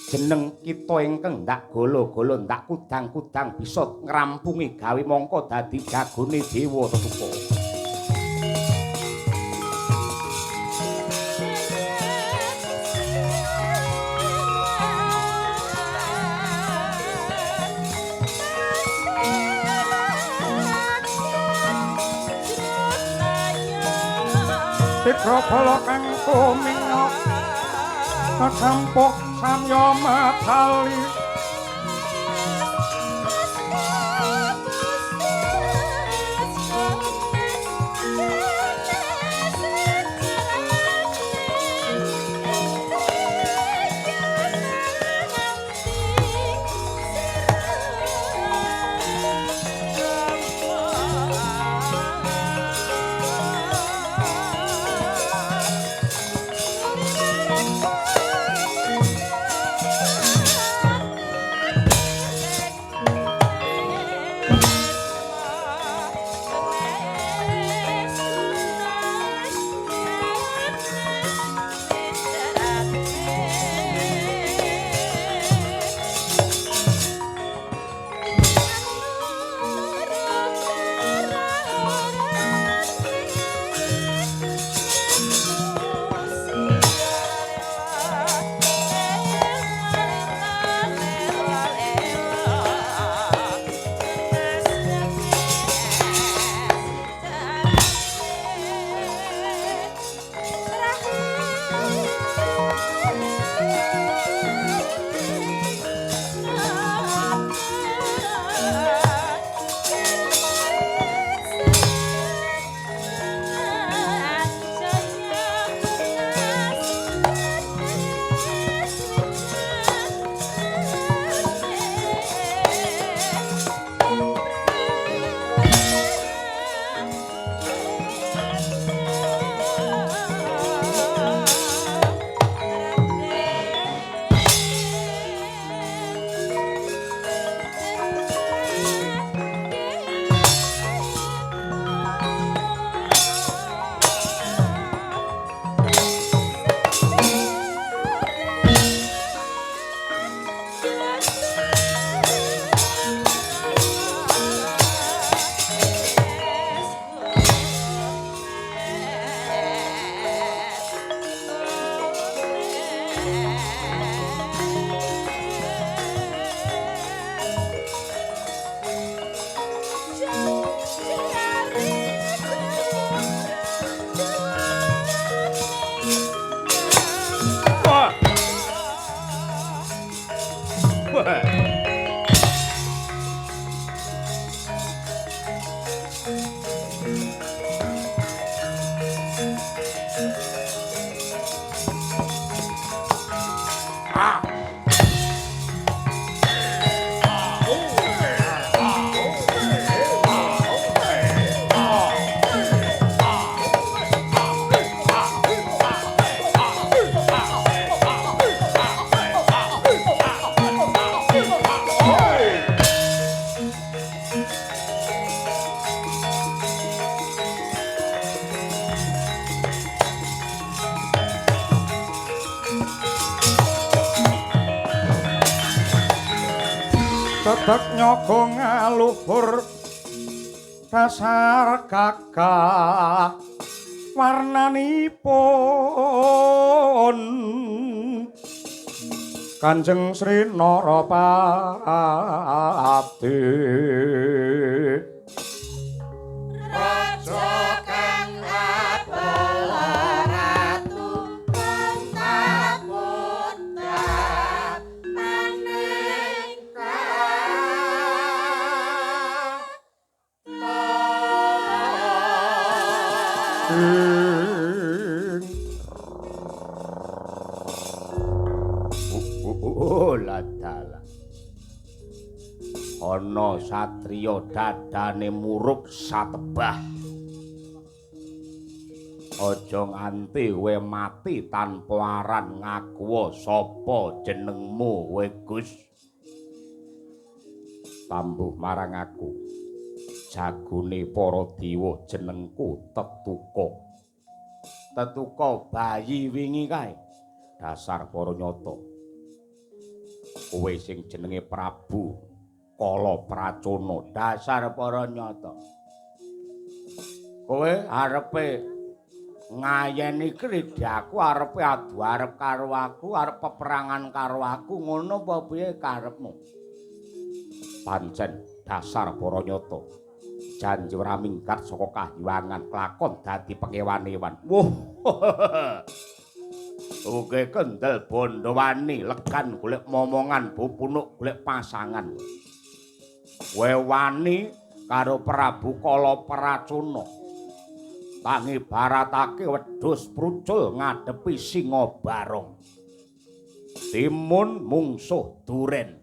Jeneng kita ingkang ndak gala-gala ndak kudang-kudang bisa ngrampungi gawe mongko dadi jagone dewa tetuka. Tigrabala kang tuminga kacampuh samya matali. Dedek nyaga ngaluhur dasar gagah warnanipun Kanjeng Sri Narapati. Raja kang abala ratu bentak putra manengka. Ladala. Ana satriya dadane murub satebah. Aja nganti kowe mati tanpa aran ngaku sapa jenengmu kowe Gus. Tambuh marang aku. Jagone para dewa jenengku Tetuka. Tetuka bayi wingi kae. Dasar para nyata. Kowe sing jenenge Prabu Kala Pracona, dasar para nyata. Kowe arepe ngayeni kridhaku, arepe adu arep karo aku, arep peperangan karo aku, ngono apa piye karepmu? Pancen dasar para nyata. Janji ora minggat saka kahyangan kelakon dadi pengewan-ewan. Wuh. Oke kendel bondo wani legan golek momongan pupunuk golek pasangan. Kowe wani karo Prabu Kala Pracona. Tangi baratake wedhus prucul ngadepi singa barong. Timun mungsuh duren.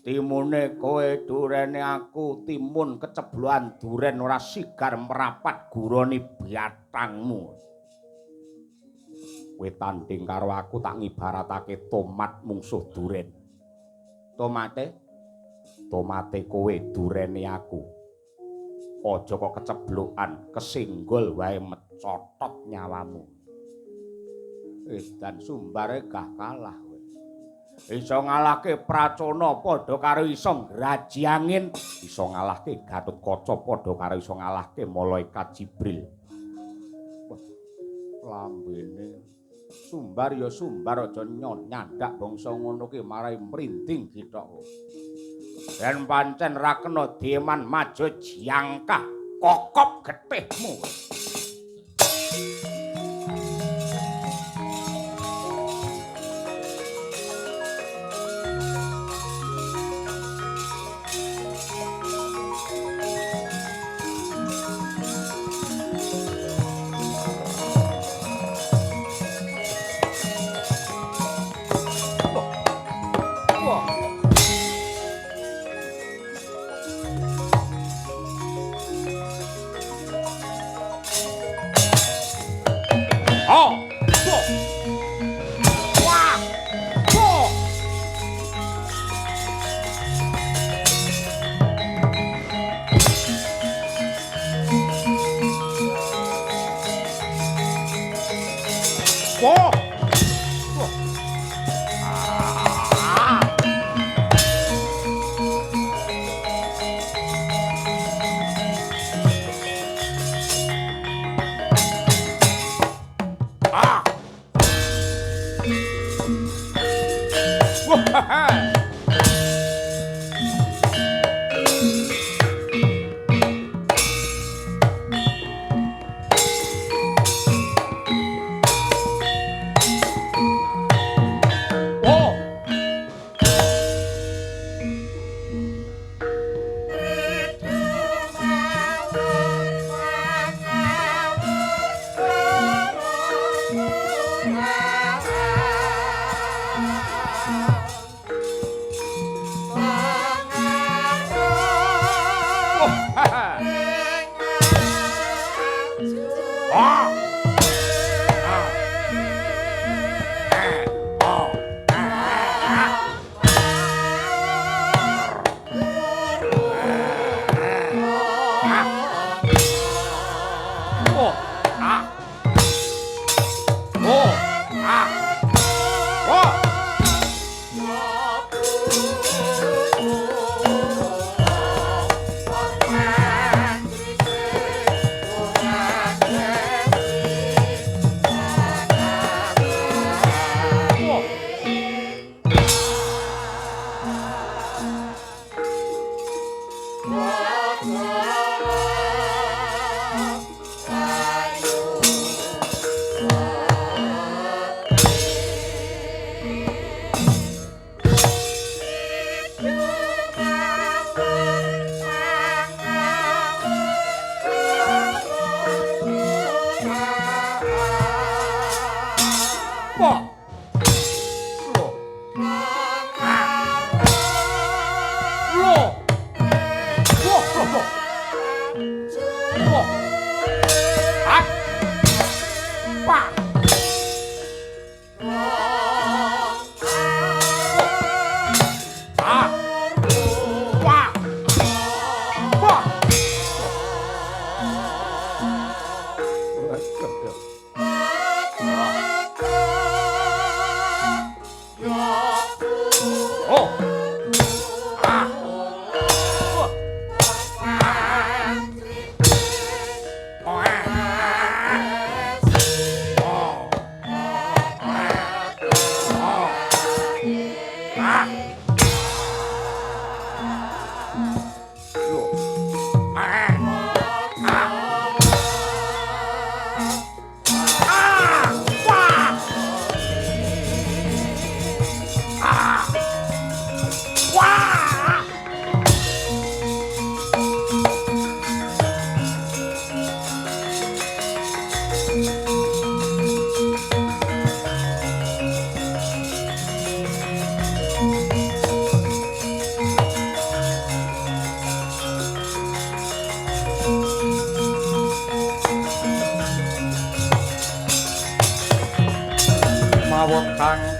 Timune kowe durene aku, timun kecebloan duren ora sigar merapat gurone biatangmu. Kowe tanding karo aku tak ngibaratake tomat mungsuh duren. Tomate? Tomate kowe durene aku. Aja kok keceblokan, kesenggol wae mecotot nyawamu. Edan sumbare gah kalah kowe. Iso ngalahke Pracona padha karo iso ngraji angin, iso ngalahke Gatotkaca padha karo iso ngalahke malaikat Jibril. Wah, lambene Sumbar ya sumbar aja nyandak bangsa ngono ki marai mrinding githok. Yen pancen ra kena dieman maju jangkah kokop getihmu.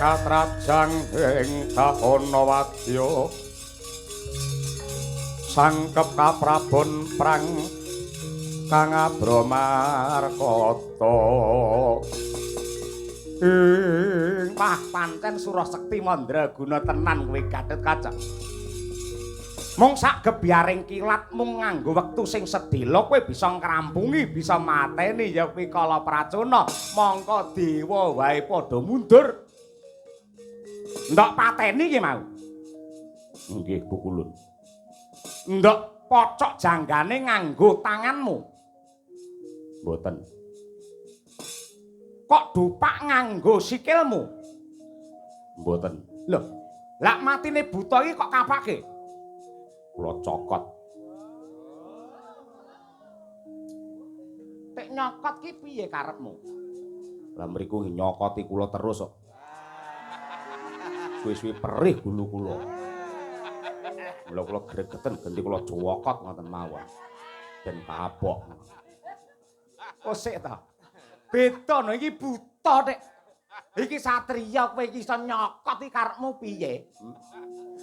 Katrajang ing kahana wadya sangkep kaprabon prang kang abramarkata ing wah pancen Surasekti mandraguna tenan kowe Gatotkaca. Mung sak gebyaring kilat mung nganggo wektu sing sedhela kowe bisa ngrampungi, bisa mateni ya kuwi Kala Pracona. Mongko dewa wae padha mundur. Ndok pateni iki mau. Nggih, Bu Kulun. Ndok pocok janggane nganggo tanganmu. Mboten. Kok dupak nganggo sikilmu? Mboten. Lho, lak matine buta iki kok kapake? Kula cokot. Tek nyokot ki piye karepmu? Lah mriku nyokoti kula terus kok. Suwe-suwe perih gulu kula. Mula kula gregeten genti kula cokot ngoten mawon. Ben kapok. Oh sik ta. Beda no iki buta tek. Iki satriya kowe iki iso nyokot iki karepmu piye?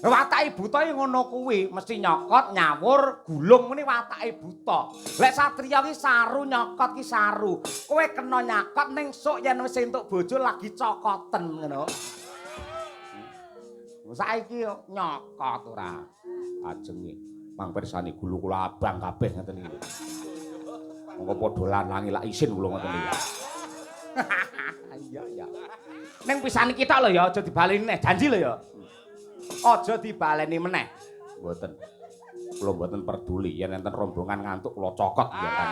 Watake buta iki ngono kuwi, mesti nyokot, nyawur, gulung ngene watake buta. Lek satriya ki saru nyokot ki saru. Kowe kena nyakot ning sok yen wis entuk bojo lagi cokoten ngono. Saiki nyokot ora ajenge. Mang pirsani gulu kula abang kabeh ngeten iki. Monggo padha lanange lak isin kula ngoten iki. Iya ya. Ning pisan iki tok lho ya, aja dibaleni neh, janji lho ya. Aja dibaleni meneh. Mboten. Kula mboten peduli yen enten rombongan ngantuk kula cokot ya kan.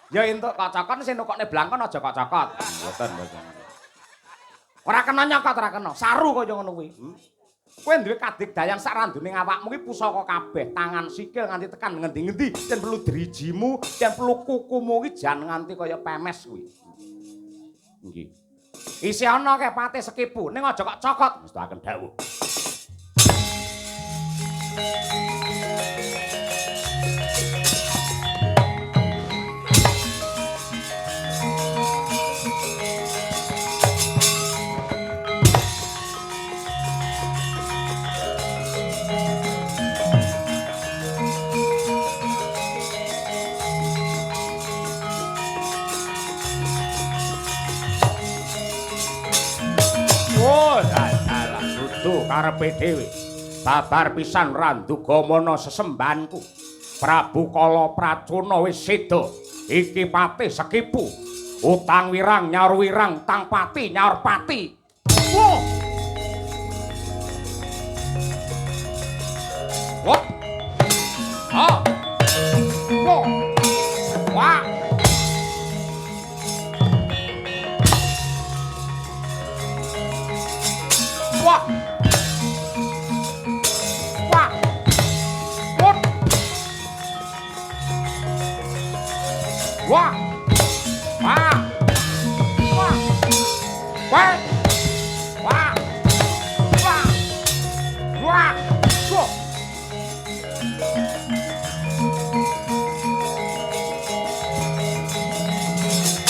Ya entuk kok cokot sing nukokne blangkon aja kok cokot. Mboten, mboten. Ora kena nyokot, ora kena. Saru kaya ngono kuwi. Kowe duwe kadigdayan sak randune awakmu kuwi pusaka kabeh, tangan sikil nganti tekan ngendi-ngendi, yen perlu drijimu, yen perlu kukumu kuwi jan nganti kaya pemes kuwi. Nggih. Isih ana kae pate sekipu, ning aja kok cokot. Mestakaken dawuh. Karepe dhewe babar pisan Randugamana sesembahanku. Prabu Kala Pracona wis seda. Iki patih sekipu. Utang wirang nyaur wirang, tang pati nyaur pati. Wah. Wah. Wah. Wah. Wah. Wah. Wah. Wah. Wah. Wah.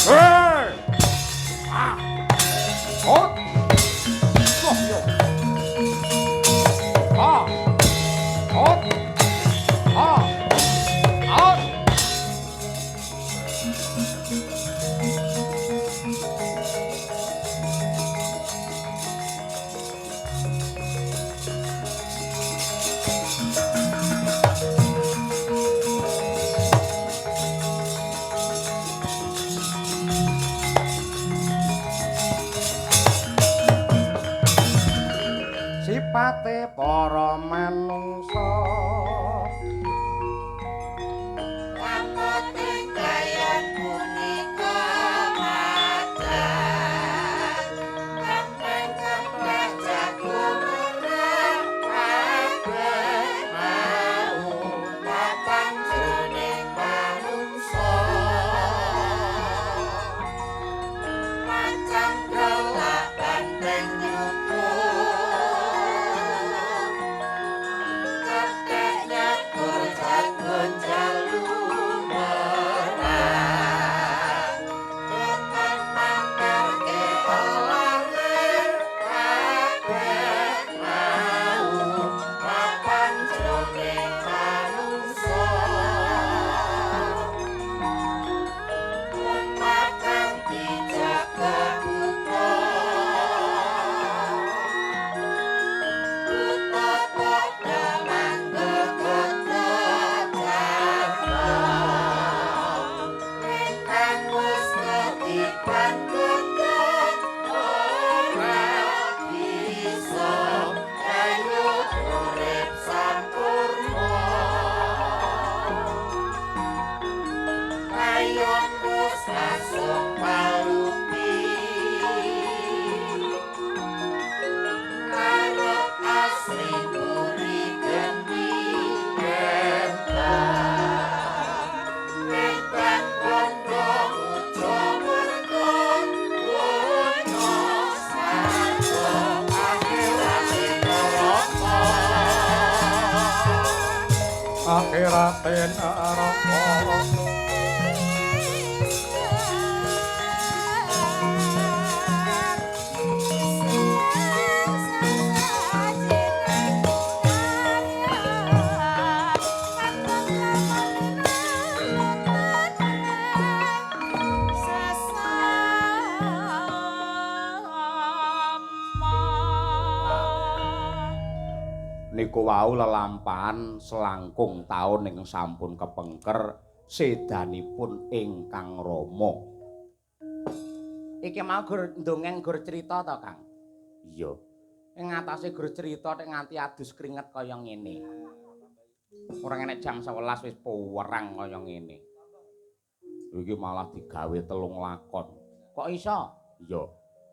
Hey. Ah. Oh. Wah, yo. Ah. Oh. Ah. Ah. Sipate para manungsa Lamoting kayon punika macan kempeng-kempeng jago merah kabeh mau papan jroning manungsa macan gelak banteng nyutuk kekek nyakur jago jalu merah tekan mamerke olare kabeh mau papan jroning manungsa makan dijaga buta buta padha manggo kejaga ingkang wis ketiban geget ora bisa ayo urip sampurna ayo wis asup palupi ngarep asri buri geni entar bondo ujo mergo donya sarwa Akhirate neraka. Akhirate neraka. Niku wau lelampahan selangkung taun ingkang sampun kepengker sedanipun ingkang Rama. Iki mau gur ndongeng gur crita to, Kang? Iya. Ing ngatasé gur crita nek nganti adus keringet kaya ngene. Ora enek jam 11 wis puwerang kaya ngene. Iki malah digawe telung lakon. Kok iso? Iya.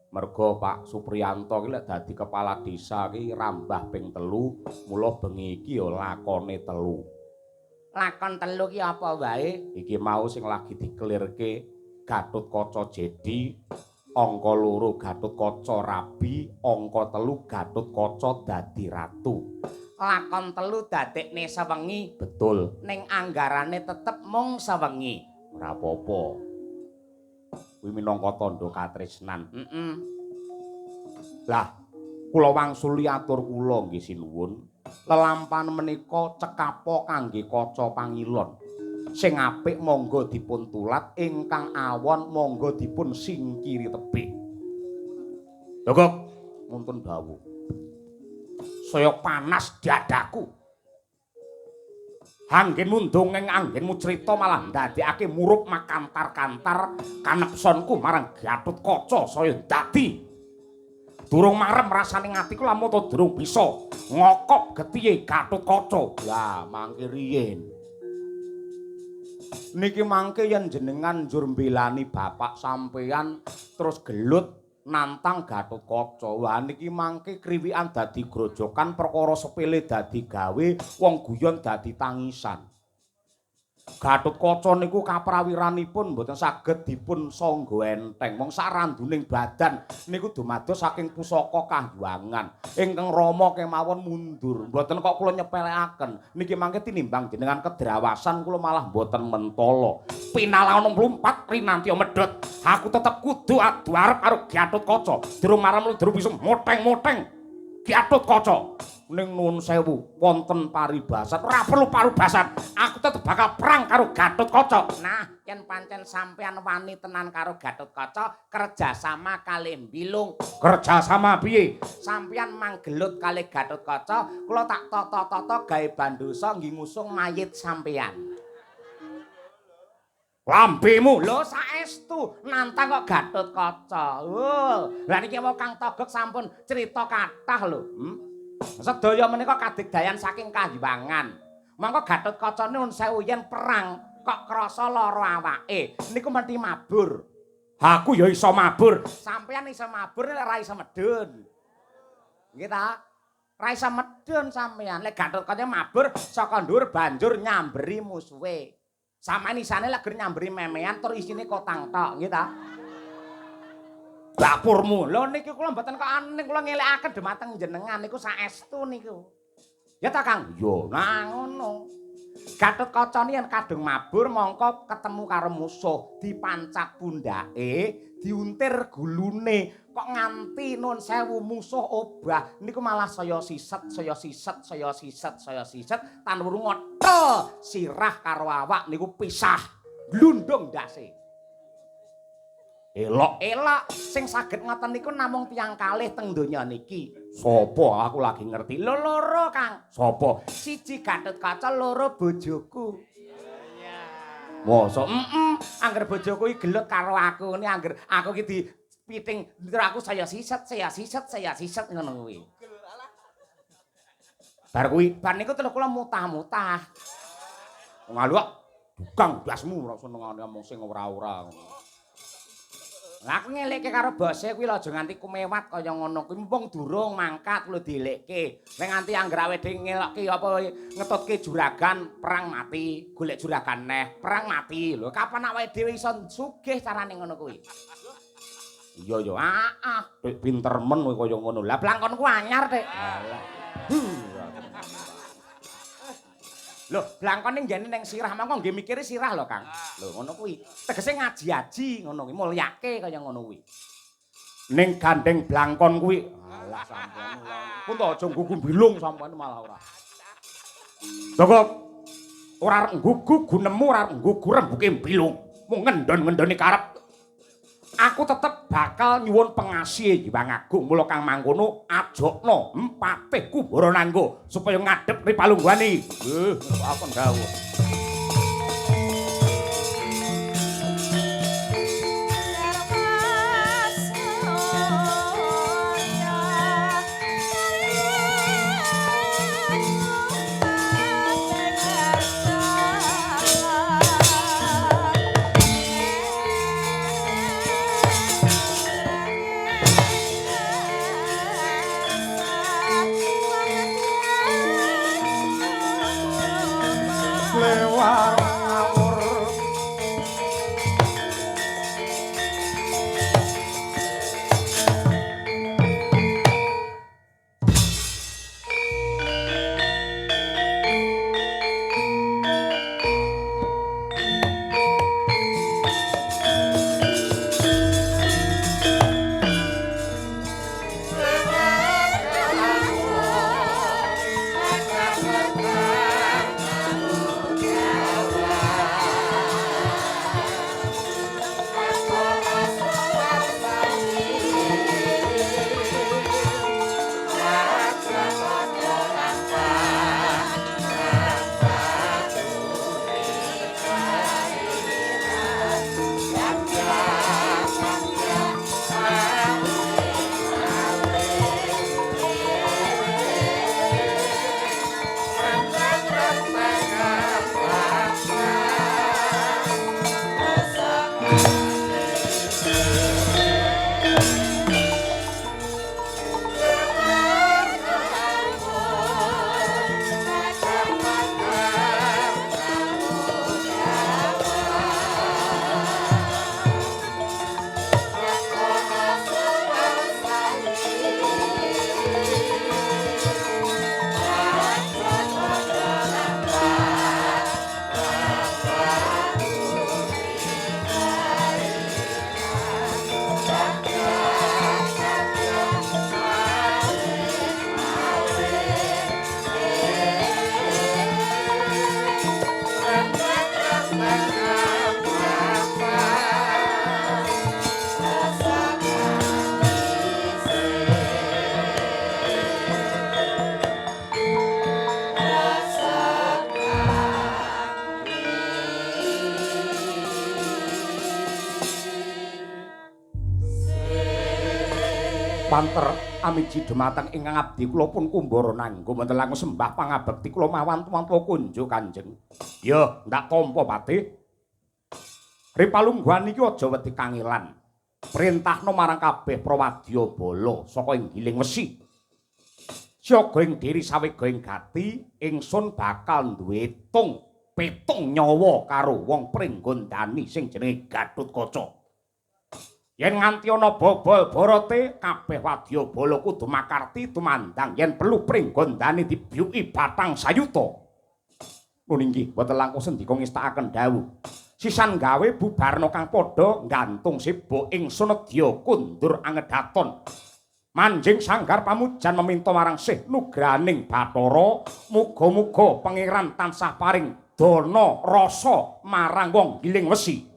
Mergo Pak Supriyanto ki lek dadi kepala desa ki rambah ping 3, mula bengi iki ya lakone 3. Lakon 3 ki apa wae? Iki mau sing lagi dikelirke Gatotkaca Jedi, angka 2 Gatotkaca rabi, angka 3 Gatotkaca dadi ratu. Lakon 3 dadekne sewengi. Betul. Ning anggarane tetep mung sewengi. Ora apa-apa. Kuwi minangka tandha katresnan. Heeh. Lah, kula wangsuli atur kula nggih sinuwun. Lelampahan menika cekapo kangge kaca pangilon. Sing apik monggo dipun tulat, ingkang awon monggo dipun singkiri tebih. Dogok muntun dawuh. Saya panas dadaku. Anggenmu ndongeng, anggenmu crita malah ndadekake murup makantar-kantar kanepsonku marang Gatotkaca saya dadi. Durung marem rasane atiku lamun to durung bisa ngokop getihe Gatotkaca. Lah mangke riyin. Niki mangke yen jenengan njur mbelani bapak sampeyan terus gelut nantang Gatotkaca. Wah niki mangke kriwikan dadi grojokan, perkara sepele dadi gawe, wong guyon dadi tangisan. Gatotkaca niku kaprawiranipun mboten saged dipun sangga enteng. Mong saranduning badan niku dumados saking pusaka kahyangan. Ingkang Rama kemawon mundur. Mboten kok kula nyepelekaken. Niki mangke tinimbang jenengan kedrawasan kula malah mboten mentala. Pinalaono mlumpat rinantiya medhot. Aku tetep kudu adu arep karo Gatotkaca. Durung marem durung bisa moteng-moteng Gatotkaca. Ning nuwun sewu wonten paribasan. Ora perlu paribasan. Aku tetep bakal perang karo Gatotkaca. Nah, yen pancen sampean wani tenan karo Gatotkaca, kerjasama kalih Bilung. Kerjasama piye? Sampean manggelut kalih Gatotkaca, kula tak tata-tata gawe bandosa nggih ngusung mayit sampean. Lambemu lho saestu nantang kok Gatotkaca. Oh, lha niki wau Kang Togog sampun crita kathah lho. Sedaya menika kadigdayan saking kahyangan. Mangka Gatotkaca nuwun sewu yen perang kok krasa lara awake niku mesti mabur. Aku ya iso mabur. Sampeyan iso mabur nek ora iso medhun. Nggih ta? Ora iso medhun sampeyan. Lek Gatotkaca mabur saka dhuwur banjur nyamberi musuhe. Sampeyan isane lek nyamberi memean tur isine kotang tok, nggih ta? Dapurmu. Lho niki kula mboten kok aneh kula ngelekaken dhumateng jenengan niku saestu niku. Ya ta Kang? Iya. Nah ngono. Gatotkaca yen kadung mabur mongko ketemu karo musuh, dipancak pundhake, diuntir gulune, kok nganti nun sewu musuh obah niku malah saya siset, saya siset, saya siset, saya siset tan wuru ngothel sirah karo awak niku pisah, glundung ndase. Elok, elok sing saged ngoten niku namung tiyang kalih teng donya niki. Sopo? Aku lagi ngerti. Lho loro, Kang. Sopo? Siji Gatotkaca, loro bojoku. Mosok? Angger bojoku iki gelut karo aku ngene, angger aku iki dipiting terus aku saya siset, saya siset, saya siset ngono kuwi. Bar kuwi, bar niku terus kula mutah-mutah. Ngalu kok dukang ndasmu ora senengane omong sing ora-ora ngono. Lah aku ngelekke karo bose kuwi lho aja nganti kumewat kaya ngono kuwi mumpung durung mangkat lho dielekke. Nek nganti angger awake dhewe ngelokke apa ngetutke juragan perang mati, golek juragan neh, perang mati. Lho kapan awake dhewe iso sugih carane ngono kuwi? Iya ya, heeh, Dik pinter men kowe kaya ngono. Lah blangkonku anyar, Dik. Alah. Lho, blangkone nggene ning sirah mongko nggih mikire sirah lho, Kang. Lho ngono kuwi. Tegese ngaji-aji ngono kuwi, mulyake kaya ngono kuwi. Ning gandeng blangkon kuwi. Alah sampean ora. Pun to aja nggugu bilung sampean malah ora. Jogok. Ora arep nggugu gunemu, ora arep nggugu rembuke bilung. Mung ngendon-ngendone karep. Aku tetep bakal nyuwun pengasih Hyang Agung. Mula kang mangkono ajokno Patih Kubara Nangga supaya ngadhep ri palungguhane. Nggih, aku dawuh. Panter amiji dumateng ingkang abdi kula pun kumbara nanggo wonten langkung sembah pangabekti kula mawantu-wantu kunjuk Kanjeng. Ya, ndak tampa Patih. Ripalungguhan iki aja wedi kangelan. Perintahno marang kabeh prawadya bala saka ing Giling Wesi. Siaga ing diri sawega ing gati, ingsun bakal duwe tung pitung nyawa karo wong Pringgondani sing jenenge Gathotkaca. Yen nganti ana bobol borote, kabeh wadya bala kudu makarti tumandang yen perlu Pringgondani dibyuki batang sayuta. Nun inggih, boten langkung sendika ngestakaken dawuh. Sisan gawe bubarna kang padha nggantung seba ingsun nedya kundur angedaton. Manjing sanggar pamujan meminta marang Sih Nugraning Bathara, muga-muga pangeran tansah paring dana rasa marang wong Giling Wesi.